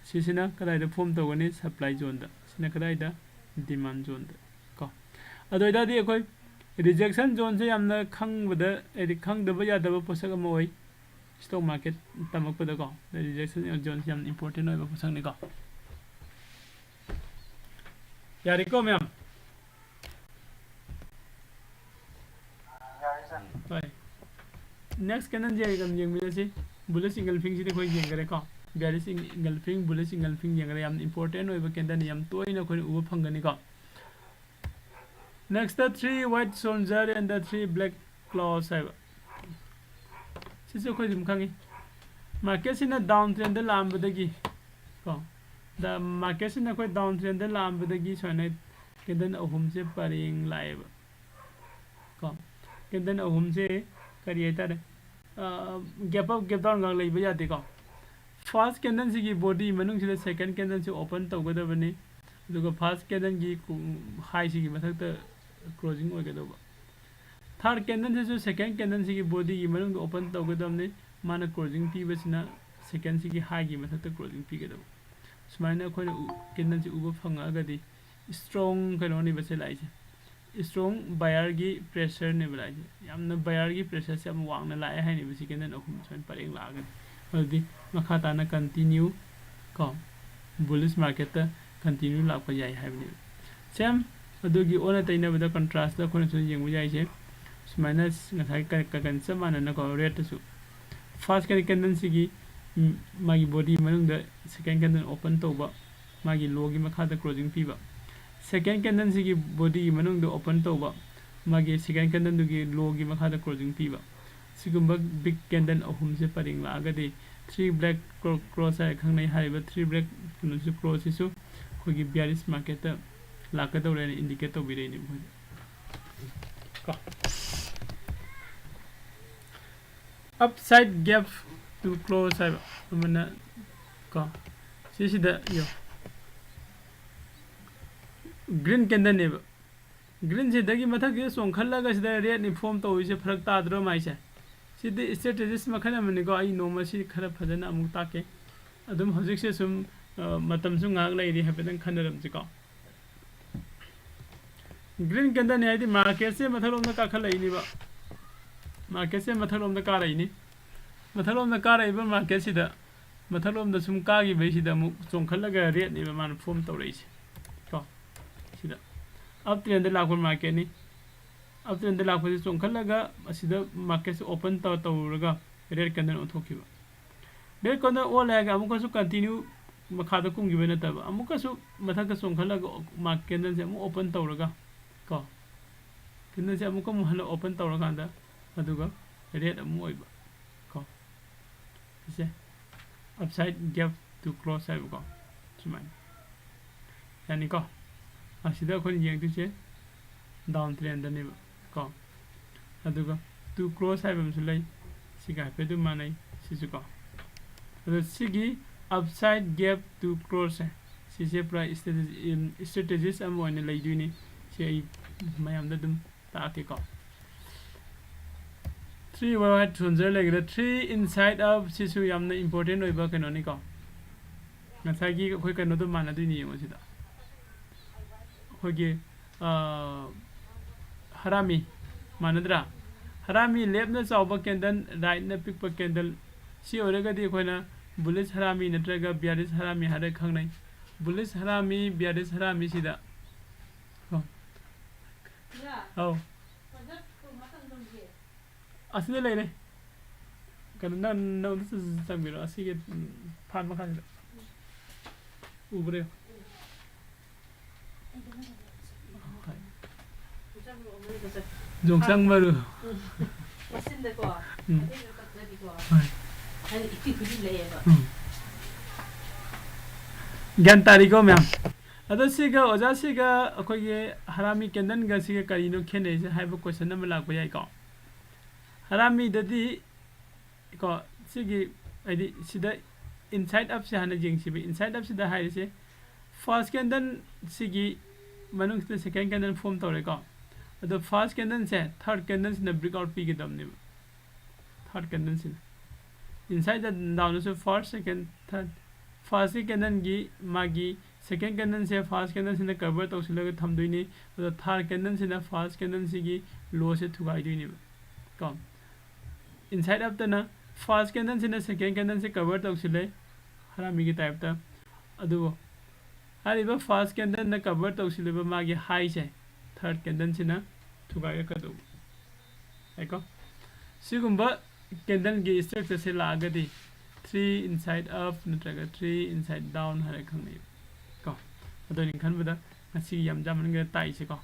ꯁꯤꯁꯤꯅ ꯀꯗꯥꯏꯗ ꯐꯣꯝ ꯇꯧꯒꯅꯤ? ꯁꯄ꯭ꯂꯥꯏ ꯖꯣꯟꯗ꯫ ꯁꯤꯅ ꯀꯗꯥꯏꯗ? ꯗꯤꯃꯥꯟ ꯖꯣꯟꯗ ꯀꯣ꯫ ꯑꯗꯨ ꯑꯣꯏꯇꯥꯔꯗꯤ ꯑꯩꯈꯣꯏ ꯔꯤꯖꯦꯛꯁꯟ ꯖꯣꯟꯁꯦ ꯌꯥꯝꯅ ꯈꯪꯕꯗ, ꯍꯥꯏꯗꯤ ꯈꯪꯗꯕ ꯌꯥꯗꯕ ꯄꯣꯠꯁꯛ ꯑꯃ ꯑꯣꯏ꯫ ꯁ꯭ꯇꯣꯛ ꯃꯥꯔꯀꯦꯠ ꯇꯝꯃꯛꯄꯗꯀꯣ, ꯔꯤꯖꯦꯛꯁꯟ ꯖꯣꯟꯁꯦ ꯌꯥꯝ ꯏꯝꯄꯣꯔꯇꯦꯟ ꯑꯣꯏꯕ ꯄꯣꯠꯁꯛꯅꯤꯀꯣ꯫ ꯌꯥꯔꯦꯀꯣ ꯃꯌꯥꯝ? ꯍꯣꯏ꯫ ꯅꯦꯛꯁ ꯀꯦꯟꯗꯜꯁꯦ ꯑꯗꯨꯝ ꯌꯦꯡꯃꯤꯟꯅꯁꯤ꯫ ꯕꯨꯂꯤꯁ ꯏꯪꯒꯜꯐꯤꯡꯁꯤꯗꯤ ꯑꯩꯈꯣꯏ ꯌꯦꯡꯈ꯭ꯔꯦꯀꯣ꯫ ꯕꯤꯌꯥꯔꯤꯁ ꯏꯪꯒꯜꯐꯤꯡ, ꯕꯨꯂꯤꯁ ꯏꯪꯒꯜꯐꯤꯡ ꯌꯦꯡꯈ꯭ꯔꯦ꯫ ꯌꯥꯝ ꯏꯝꯄꯣꯔꯇꯦꯟ ꯑꯣꯏꯕ ꯀꯦꯟꯗꯜꯅꯤ, ꯌꯥꯝ ꯇꯣꯏꯅ ꯑꯩꯈꯣꯏꯅ ꯎꯕ ꯐꯪꯒꯅꯤꯀꯣ꯫ Next, the three white soldier and the three black claws ꯍꯥꯏꯕ ꯁꯤꯁꯨ ꯑꯩꯈꯣꯏ ꯑꯗꯨꯝ ꯈꯪꯉꯤ꯫ ꯃꯥꯔꯀꯦꯠꯁꯤꯅ ꯗꯥꯎꯟ ꯇ꯭ꯔꯦꯟꯗ ꯂꯥꯛꯑꯝꯕꯗꯒꯤ ꯀꯣ, ꯗ ꯃꯥꯔꯀꯦꯠꯁꯤꯅ ꯑꯩꯈꯣꯏ ꯗꯥꯎꯟ ꯇ꯭ꯔꯦꯟꯗ ꯂꯥꯛꯑꯝꯕꯗꯒꯤ ꯁꯨꯃꯥꯏꯅ ꯀꯦꯟꯗꯜ ꯑꯍꯨꯝꯁꯦ ꯄꯔꯦꯡ ꯂꯥꯛꯑꯦꯕ ꯀꯣ꯫ ꯀꯦꯟꯗꯜ ꯑꯍꯨꯝꯁꯦ ꯀꯔꯤ ꯍꯥꯏꯇꯥꯔꯦ? ꯒꯦꯞ ꯑꯞ ꯒꯦꯞ ꯗꯥꯎꯟ ꯉꯥꯛ ꯂꯩꯕ ꯌꯥꯗꯦꯀꯣ꯫ ꯐꯥꯔꯁ ꯀꯦꯟꯗꯜꯁꯤꯒꯤ ꯕꯣꯗꯤ ꯃꯅꯨꯡꯁꯤꯗ ꯁꯦꯀꯦꯟ ꯀꯦꯟꯗꯜꯁꯤ ꯑꯣꯄꯟ ꯇꯧꯒꯗꯕꯅꯤ꯫ ꯑꯗꯨꯒ ꯐꯥꯔꯁ ꯀꯦꯟꯗꯜꯒꯤ ꯍꯥꯏꯁꯤꯒꯤ ꯃꯊꯛꯇ ꯀ꯭ꯂꯣꯖꯤꯡ ꯑꯣꯏꯒꯗꯧꯕ꯫ ꯊꯥꯔꯠ ꯀꯦꯟꯗꯜꯁꯤꯁꯨ ꯁꯦꯀꯦꯟ ꯀꯦꯟꯗꯜꯁꯤꯒꯤ ꯕꯣꯗꯤꯒꯤ ꯃꯅꯨꯡꯗ ꯑꯣꯄꯟ ꯇꯧꯒꯗꯕꯅꯤ꯫ ꯃꯥꯅ ꯀ꯭ꯂꯣꯖꯤꯡ ꯄꯤꯕꯁꯤꯅ ꯁꯦꯀꯦꯟꯁꯤꯒꯤ ꯍꯥꯏꯒꯤ ꯃꯊꯛꯇ ꯀ꯭ꯂꯣꯖꯤꯡ ꯄꯤꯒꯗꯕ꯫ ꯁꯨꯃꯥꯏꯅ ꯑꯩꯈꯣꯏꯅ ꯀꯦꯟꯗꯜꯁꯦ ꯎꯕ ꯐꯪꯉꯛꯑꯒꯗꯤ ꯏꯁꯇ꯭ꯔꯣꯡ ꯀꯩꯅꯣꯅꯦꯕ ꯁꯦ ꯂꯥꯛꯏꯁꯦ, ꯏꯁꯇ꯭ꯔꯣꯡ ꯕꯥꯌꯔꯒꯤ ꯄ꯭ꯔꯦꯁꯔꯅꯦꯕ ꯂꯥꯛꯏꯁꯦ꯫ ꯌꯥꯝꯅ ꯕꯥꯌꯔꯒꯤ ꯄ꯭ꯔꯦꯁꯔꯁꯦ ꯌꯥꯝ ꯋꯥꯡꯅ ꯂꯥꯛꯑꯦ ꯍꯥꯏꯅꯦꯕ ꯁꯤ ꯀꯦꯟꯗꯜ ꯑꯍꯨꯝ ꯁꯨꯃꯥꯏꯅ ꯄꯔꯦꯡ ꯂꯥꯛꯑꯒꯗꯤ꯫ ꯑꯗꯨꯗꯤ ꯃꯈꯥ ꯇꯥꯅ ꯀꯟꯇꯤꯅ꯭ꯌꯨ ꯀꯣ ꯕꯨꯂꯤꯁ ꯃꯥꯔꯀꯦꯠꯇ ꯀꯟꯇꯤꯅ꯭ꯌꯨ ꯂꯥꯛꯄ ꯌꯥꯏ ꯍꯥꯏꯕꯅꯦꯕ꯫ ꯁꯦꯝ ꯑꯗꯨꯒꯤ ꯑꯣꯟꯅ ꯇꯩꯅꯕꯗ ꯀꯟꯇ꯭ꯔꯥꯁꯇ ꯑꯩꯈꯣꯏꯅꯁꯨ ꯌꯦꯡꯕ ꯌꯥꯏꯁꯦ꯫ ꯁꯨꯃꯥꯏꯅ ꯉꯁꯥꯏ ꯀ- ꯀ- ꯀꯩꯅꯣ ꯆꯞ ꯃꯥꯟꯅꯅꯀꯣ ꯔꯦꯠꯇꯁꯨ ꯐꯥꯔꯁ ꯀꯦꯟꯗꯜꯁꯤꯒꯤ ꯃꯥꯒꯤ ꯕꯣꯗꯤ ꯃꯅꯨꯡꯗ ꯁꯦꯀꯦꯟ ꯀꯦꯟꯗꯜ ꯑꯣꯄꯟ ꯇꯧꯕ, ꯃꯥꯒꯤ ꯂꯣꯒꯤ ꯃꯈꯥꯗ ꯀ꯭ꯂꯣꯖꯤꯡ ꯄꯤꯕ꯫ ꯁꯦꯀꯦꯟ ꯀꯦꯟꯗꯜꯁꯤꯒꯤ ꯕꯣꯗꯤꯒꯤ ꯃꯅꯨꯡꯗ ꯑꯣꯄꯟ ꯇꯧꯕ, ꯃꯥꯒꯤ ꯁꯦꯀꯦꯟ ꯀꯦꯟꯗꯜꯗꯨꯒꯤ ꯂꯣꯒꯤ ꯃꯈꯥꯗ ꯀ꯭ꯂꯣꯖꯤꯡ ꯄꯤꯕ꯫ ꯁꯤꯒꯨꯝꯕ ꯕꯤꯛ ꯀꯦꯟꯗꯜ ꯑꯍꯨꯝꯁꯦ ꯄꯔꯦꯡ ꯂꯥꯛꯑꯒꯗꯤ ꯊ꯭ꯔꯤ ꯕ꯭ꯂꯦꯛ ꯀ꯭ꯔꯣꯁ ꯍꯥꯏꯔ ꯈꯪꯅꯩ꯫ ꯍꯥꯏꯔꯤꯕ ꯊ꯭ꯔꯤ ꯕ꯭ꯂꯦꯛ ꯀꯩꯅꯣꯁꯤ ꯀ꯭ꯔꯣꯁꯁꯤꯁꯨ ꯑꯩꯈꯣꯏꯒꯤ ꯕꯤꯌꯥꯔꯤꯁ ꯃꯥꯔꯀꯦꯠꯇ ꯂꯥꯛꯀꯗꯧꯔꯦꯅ ꯏꯟꯗꯤꯀꯦꯠ ꯇꯧꯕꯤꯔꯛꯏꯅꯦ ꯃꯈꯣꯏꯗ ꯀꯣ꯫ Upside gap to close ꯍꯥꯏꯕ ꯑꯃꯅ ꯀꯣ ꯁꯤꯁꯤꯗ ꯌꯣ ꯒ꯭ꯔꯤꯟ ꯀꯦꯟꯗꯜꯅꯦꯕ꯫ ꯒ꯭ꯔꯤꯟꯁꯤꯗꯒꯤ ꯃꯊꯛꯁꯤꯗ ꯆꯣꯡꯈꯠꯂꯒ ꯁꯤꯗ ꯔꯦꯠꯅꯤ ꯐꯣꯝ ꯇꯧꯔꯤꯁꯦ, ꯐꯔꯛ ꯇꯥꯗ꯭ꯔꯣ ꯃꯥꯏꯁꯦ? ꯁꯤꯗꯤ ꯏꯁꯇ꯭ꯔꯦꯇꯦꯖꯤꯁ ꯃꯈꯜ ꯑꯃꯅꯤꯀꯣ꯫ ꯑꯩ ꯅꯣꯡꯃ ꯁꯤ ꯈꯔ ꯐꯖꯅ ꯑꯃꯨꯛ ꯇꯥꯛꯀꯦ꯫ ꯑꯗꯨꯝ ꯍꯧꯖꯤꯛꯁꯦ ꯁꯨꯝ ꯃꯇꯝꯁꯨ ꯉꯥꯏꯍꯥꯛ ꯂꯩꯔꯤ, ꯍꯥꯏꯐꯦꯠꯇꯪ ꯈꯟꯅꯔꯝꯁꯤꯀꯣ꯫ ꯒ꯭ꯔꯤꯟ ꯀꯦꯟꯗꯜꯅꯤ ꯍꯥꯏꯗꯤ ꯃꯥꯔꯀꯦꯠꯁꯦ ꯃꯊꯛꯂꯣꯝꯗ ꯀꯥꯈꯠꯂꯛꯏꯅꯦꯕ꯫ ꯃꯥꯔꯀꯦꯠꯁꯦ ꯃꯊꯛꯂꯣꯝꯗ ꯀꯥꯔꯛꯏꯅꯤ꯫ ꯃꯊꯛꯂꯣꯝꯗ ꯀꯥꯔꯛꯏꯕ ꯃꯥꯔꯀꯦꯠꯁꯤꯗ ꯃꯊꯛꯂꯣꯝꯗ ꯁꯨꯝ ꯀꯥꯈꯤꯕꯩꯁꯤꯗ ꯑꯃꯨꯛ ꯆꯣꯡꯈꯠꯂꯒ ꯔꯦꯠꯅꯦꯕ ꯃꯥꯅ ꯐꯣꯝ ꯇꯧꯔꯛꯏꯁꯦ ꯀꯣ꯫ ꯁꯤꯗ ꯑꯞ ꯇ꯭ꯔꯦꯟꯗ ꯂꯥꯛꯄ ꯃꯥꯔꯀꯦꯠꯅꯤ꯫ ꯑꯞ ꯇ꯭ꯔꯦꯟꯗ ꯂꯥꯛꯄꯁꯤ ꯆꯣꯡꯈꯠꯂꯒ ꯑꯁꯤꯗ ꯃꯥꯔꯀꯦꯠꯁꯦ ꯑꯣꯄꯟ ꯇꯧꯔꯒ ꯔꯦꯠ ꯀꯦꯟꯗꯜ ꯑꯣꯟꯊꯣꯛꯈꯤꯕ꯫ ꯔꯦꯠ ꯀꯦꯟꯗꯜ ꯑꯣꯜꯂꯦ ꯍꯥꯏꯔꯒ ꯑꯃꯨꯛꯀꯁꯨ ꯀꯟꯇꯤꯅ꯭ꯌꯨ ꯃꯈꯥꯗ ꯀꯨꯝꯈꯤꯕ ꯅꯠꯇꯕ, ꯑꯃꯨꯛꯀꯁꯨ ꯃꯊꯛꯇ ꯆꯣꯡꯈꯠꯂꯒ ꯃꯥꯔꯀꯦꯠ ꯀꯦꯟꯗꯜꯁꯦ ꯑꯃꯨꯛ ꯑꯣꯄꯟ ꯇꯧꯔꯒ ꯀꯣ, ꯀꯦꯟꯗꯜꯁꯦ ꯑꯃꯨꯛꯀ ꯑꯃꯨꯛ ꯍꯟꯅ ꯑꯣꯄꯟ ꯇꯧꯔꯀꯥꯟꯗ ꯑꯗꯨꯒ ꯔꯦꯠ ꯑꯃꯨꯛ ꯑꯣꯏꯕ ꯀꯣ꯫ ꯁꯤꯁꯦ ꯑꯞꯁꯥꯏꯠ ꯒꯦꯞ ꯇꯨ ꯀ꯭ꯂꯣꯁ ꯍꯥꯏꯕꯀꯣ꯫ ꯁꯨꯃꯥꯏꯅ ꯌꯥꯅꯤꯀꯣ꯫ ꯑꯁꯤꯗ ꯑꯩꯈꯣꯏꯅ ꯌꯦꯡꯗꯣꯏꯁꯦ ꯗꯥꯎꯟ ꯇ꯭ꯔꯦꯟꯗꯅꯦꯕ ꯀꯣ꯫ ꯑꯗꯨꯒ ꯇꯨ ꯀ꯭ꯂꯣꯁ ꯍꯥꯏꯕ ꯑꯃꯁꯨ ꯂꯩ꯫ ꯁꯤꯒ ꯍꯥꯏꯐꯦꯠ ꯑꯗꯨꯝ ꯃꯥꯟꯅꯩ ꯁꯤꯁꯨ ꯀꯣ꯫ ꯑꯗꯣ ꯁꯤꯒꯤ ꯑꯞꯁꯥꯏꯠ ꯒꯦꯞ ꯇꯨ ꯀ꯭ꯂꯣꯁꯁꯦ, ꯁꯤꯁꯦ ꯄꯨꯔꯥ ꯏꯁꯇ꯭ꯔꯦꯇꯦꯖꯤꯁ ꯑꯃ ꯑꯣꯏꯅ ꯂꯩꯗꯣꯏꯅꯤ꯫ ꯁꯤ ꯑꯩ ꯃꯌꯥꯝꯗ ꯑꯗꯨꯝ ꯇꯥꯛꯀꯦꯀꯣ꯫ ꯊ꯭ꯔꯤ ꯋꯥꯏ ꯋꯥꯏ ꯁꯣꯟꯖꯔ ꯂꯩꯈ꯭ꯔꯦ꯫ ꯊ꯭ꯔꯤ ꯏꯟꯁꯥꯏꯠ ꯑꯞ ꯁꯤꯁꯨ ꯌꯥꯝꯅ ꯏꯝꯄꯣꯔꯇꯦꯟ ꯑꯣꯏꯕ ꯀꯩꯅꯣꯅꯤꯀꯣ꯫ ꯉꯁꯥꯏꯒꯤ ꯑꯩꯈꯣꯏ ꯀꯩꯅꯣꯗꯣ ꯃꯥꯟꯅꯗꯣꯏꯅꯤ, ꯌꯦꯡꯉꯣ ꯁꯤꯗ꯫ ꯑꯩꯈꯣꯏꯒꯤ ꯍꯔꯥꯃꯤ ꯃꯥꯟꯅꯗ꯭ꯔꯥ? ꯍꯔꯥꯃꯤ ꯂꯦꯞꯅ ꯆꯥꯎꯕ ꯀꯦꯟꯗꯜ, ꯔꯥꯏꯠꯅ ꯄꯤꯛꯄ ꯀꯦꯟꯗꯜ꯫ ꯁꯤ ꯑꯣꯏꯔꯒꯗꯤ ꯑꯩꯈꯣꯏꯅ ꯕꯨꯂꯤꯁ ꯍꯔꯥꯃꯤ ꯅꯠꯇ꯭ꯔꯒ ꯕꯤꯌꯥꯔꯤꯁ ꯍꯔꯥꯃꯤ ꯍꯥꯏꯔꯒ ꯈꯪꯅꯩ꯫ ꯕꯨꯂꯤꯁ ꯍꯔꯥꯃꯤ, ꯕꯤꯌꯥꯔꯤꯁ ꯍꯔꯥꯃꯤꯁꯤꯗ ꯀꯣ꯫ ꯑꯧ꯫ ꯑꯁꯤꯗ ꯂꯩꯔꯦ꯫ ꯀꯩꯅꯣ, ꯅꯪ, ꯅꯪ ꯑꯝꯇ ꯆꯪꯕꯤꯔꯣ꯫ ꯑꯁꯤꯒꯤ, ꯎꯝ, ꯐꯥꯟ ꯃꯈꯥꯁꯤꯗ꯫ ꯎꯕ꯭ꯔꯥ? ꯌꯣꯡꯆꯥꯛ ꯃꯔꯨ꯫ ꯃꯆꯤꯟꯗꯀꯣ꯫ ꯎꯝ꯫ ꯑꯗꯨꯏꯗꯣ ꯀꯛꯇ꯭ꯔꯗꯤꯀꯣ꯫ ꯍꯣꯏ꯫ ꯍꯥꯏꯗꯤ ꯏꯄꯤ ꯈꯨꯗꯤꯡ ꯂꯩꯌꯦꯕ꯫ ꯎꯝ꯫ ꯒ꯭ꯌꯥꯟ ꯇꯥꯔꯤꯀꯣ ꯃꯌꯥꯝ? ꯑꯗꯣ ꯁꯤꯒ, ꯑꯣꯖꯥ, ꯁꯤꯒ ꯑꯩꯈꯣꯏꯒꯤ ꯍꯔꯥꯃꯤ ꯀꯦꯟꯗꯜꯒ ꯁꯤꯒ ꯀꯔꯤꯅꯣ ꯈꯦꯠꯅꯩꯁꯦ ꯍꯥꯏꯕ question ꯑꯃ ꯂꯥꯛꯄ ꯌꯥꯏꯀꯣ꯫ ꯍꯔꯥꯃꯤꯗꯗꯤ ꯀꯣ, ꯁꯤꯒꯤ ꯍꯥꯏꯗꯤ ꯁꯤꯗ inside upꯁꯦ ꯍꯥꯟꯅ ꯌꯦꯡꯁꯤꯕ꯫ Inside upꯁꯤꯗ ꯍꯥꯏꯔꯤꯁꯦ first candle ꯁꯤꯒꯤ ꯃꯅꯨꯡꯁꯤꯗ second candle form ꯇꯧꯔꯦꯀꯣ꯫ ꯑꯗꯣ first candleꯁꯦ third candleꯁꯤꯅ breakout ꯄꯤꯒꯗꯕꯅꯦꯕ꯫ Third candleꯁꯤꯅ inside the downꯗꯁꯨ first, second, third, firstꯀꯤ candleꯒꯤ ꯃꯥꯒꯤ second candleꯁꯦ first candleꯁꯤꯅ cover ꯇꯧꯁꯤꯜꯂꯒ ꯊꯝꯗꯣꯏꯅꯤ꯫ ꯑꯗꯣ third candleꯁꯤꯅ first candleꯁꯤꯒꯤ lowꯁꯦ ꯊꯨꯒꯥꯏꯗꯣꯏꯅꯦꯕ ꯀꯣ꯫ Inside upꯇꯅ first candleꯁꯤꯅ second candleꯁꯦ cover ꯇꯧꯁꯤꯜꯂꯦ ꯍꯔꯥꯃꯤꯒꯤ typeꯇ꯫ ꯑꯗꯨꯕꯨ ꯍꯥꯏꯔꯤꯕ first candleꯅ cover ꯇꯧꯁꯤꯜꯂꯤꯕ ꯃꯥꯒꯤ highꯁꯦ third candleꯁꯤꯅ ꯊꯨꯒꯥꯏꯔꯛꯀꯗꯧꯕ꯫ ꯍꯥꯏꯀꯣ꯫ ꯁꯤꯒꯨꯝꯕ candleꯒꯤ structureꯁꯦ ꯂꯥꯛꯑꯒꯗꯤ three inside up ꯅꯠꯇ꯭ꯔꯒ three inside down ꯍꯥꯏꯔ ꯈꯪꯅꯩ ꯀꯣ꯫ ꯑꯗꯨꯅꯤ ꯈꯟꯕꯗ ꯉꯁꯤꯒꯤ ꯌꯥꯝ ꯌꯥꯝꯃꯟꯈ꯭ꯔꯦ ꯇꯥꯛꯏꯁꯦꯀꯣ꯫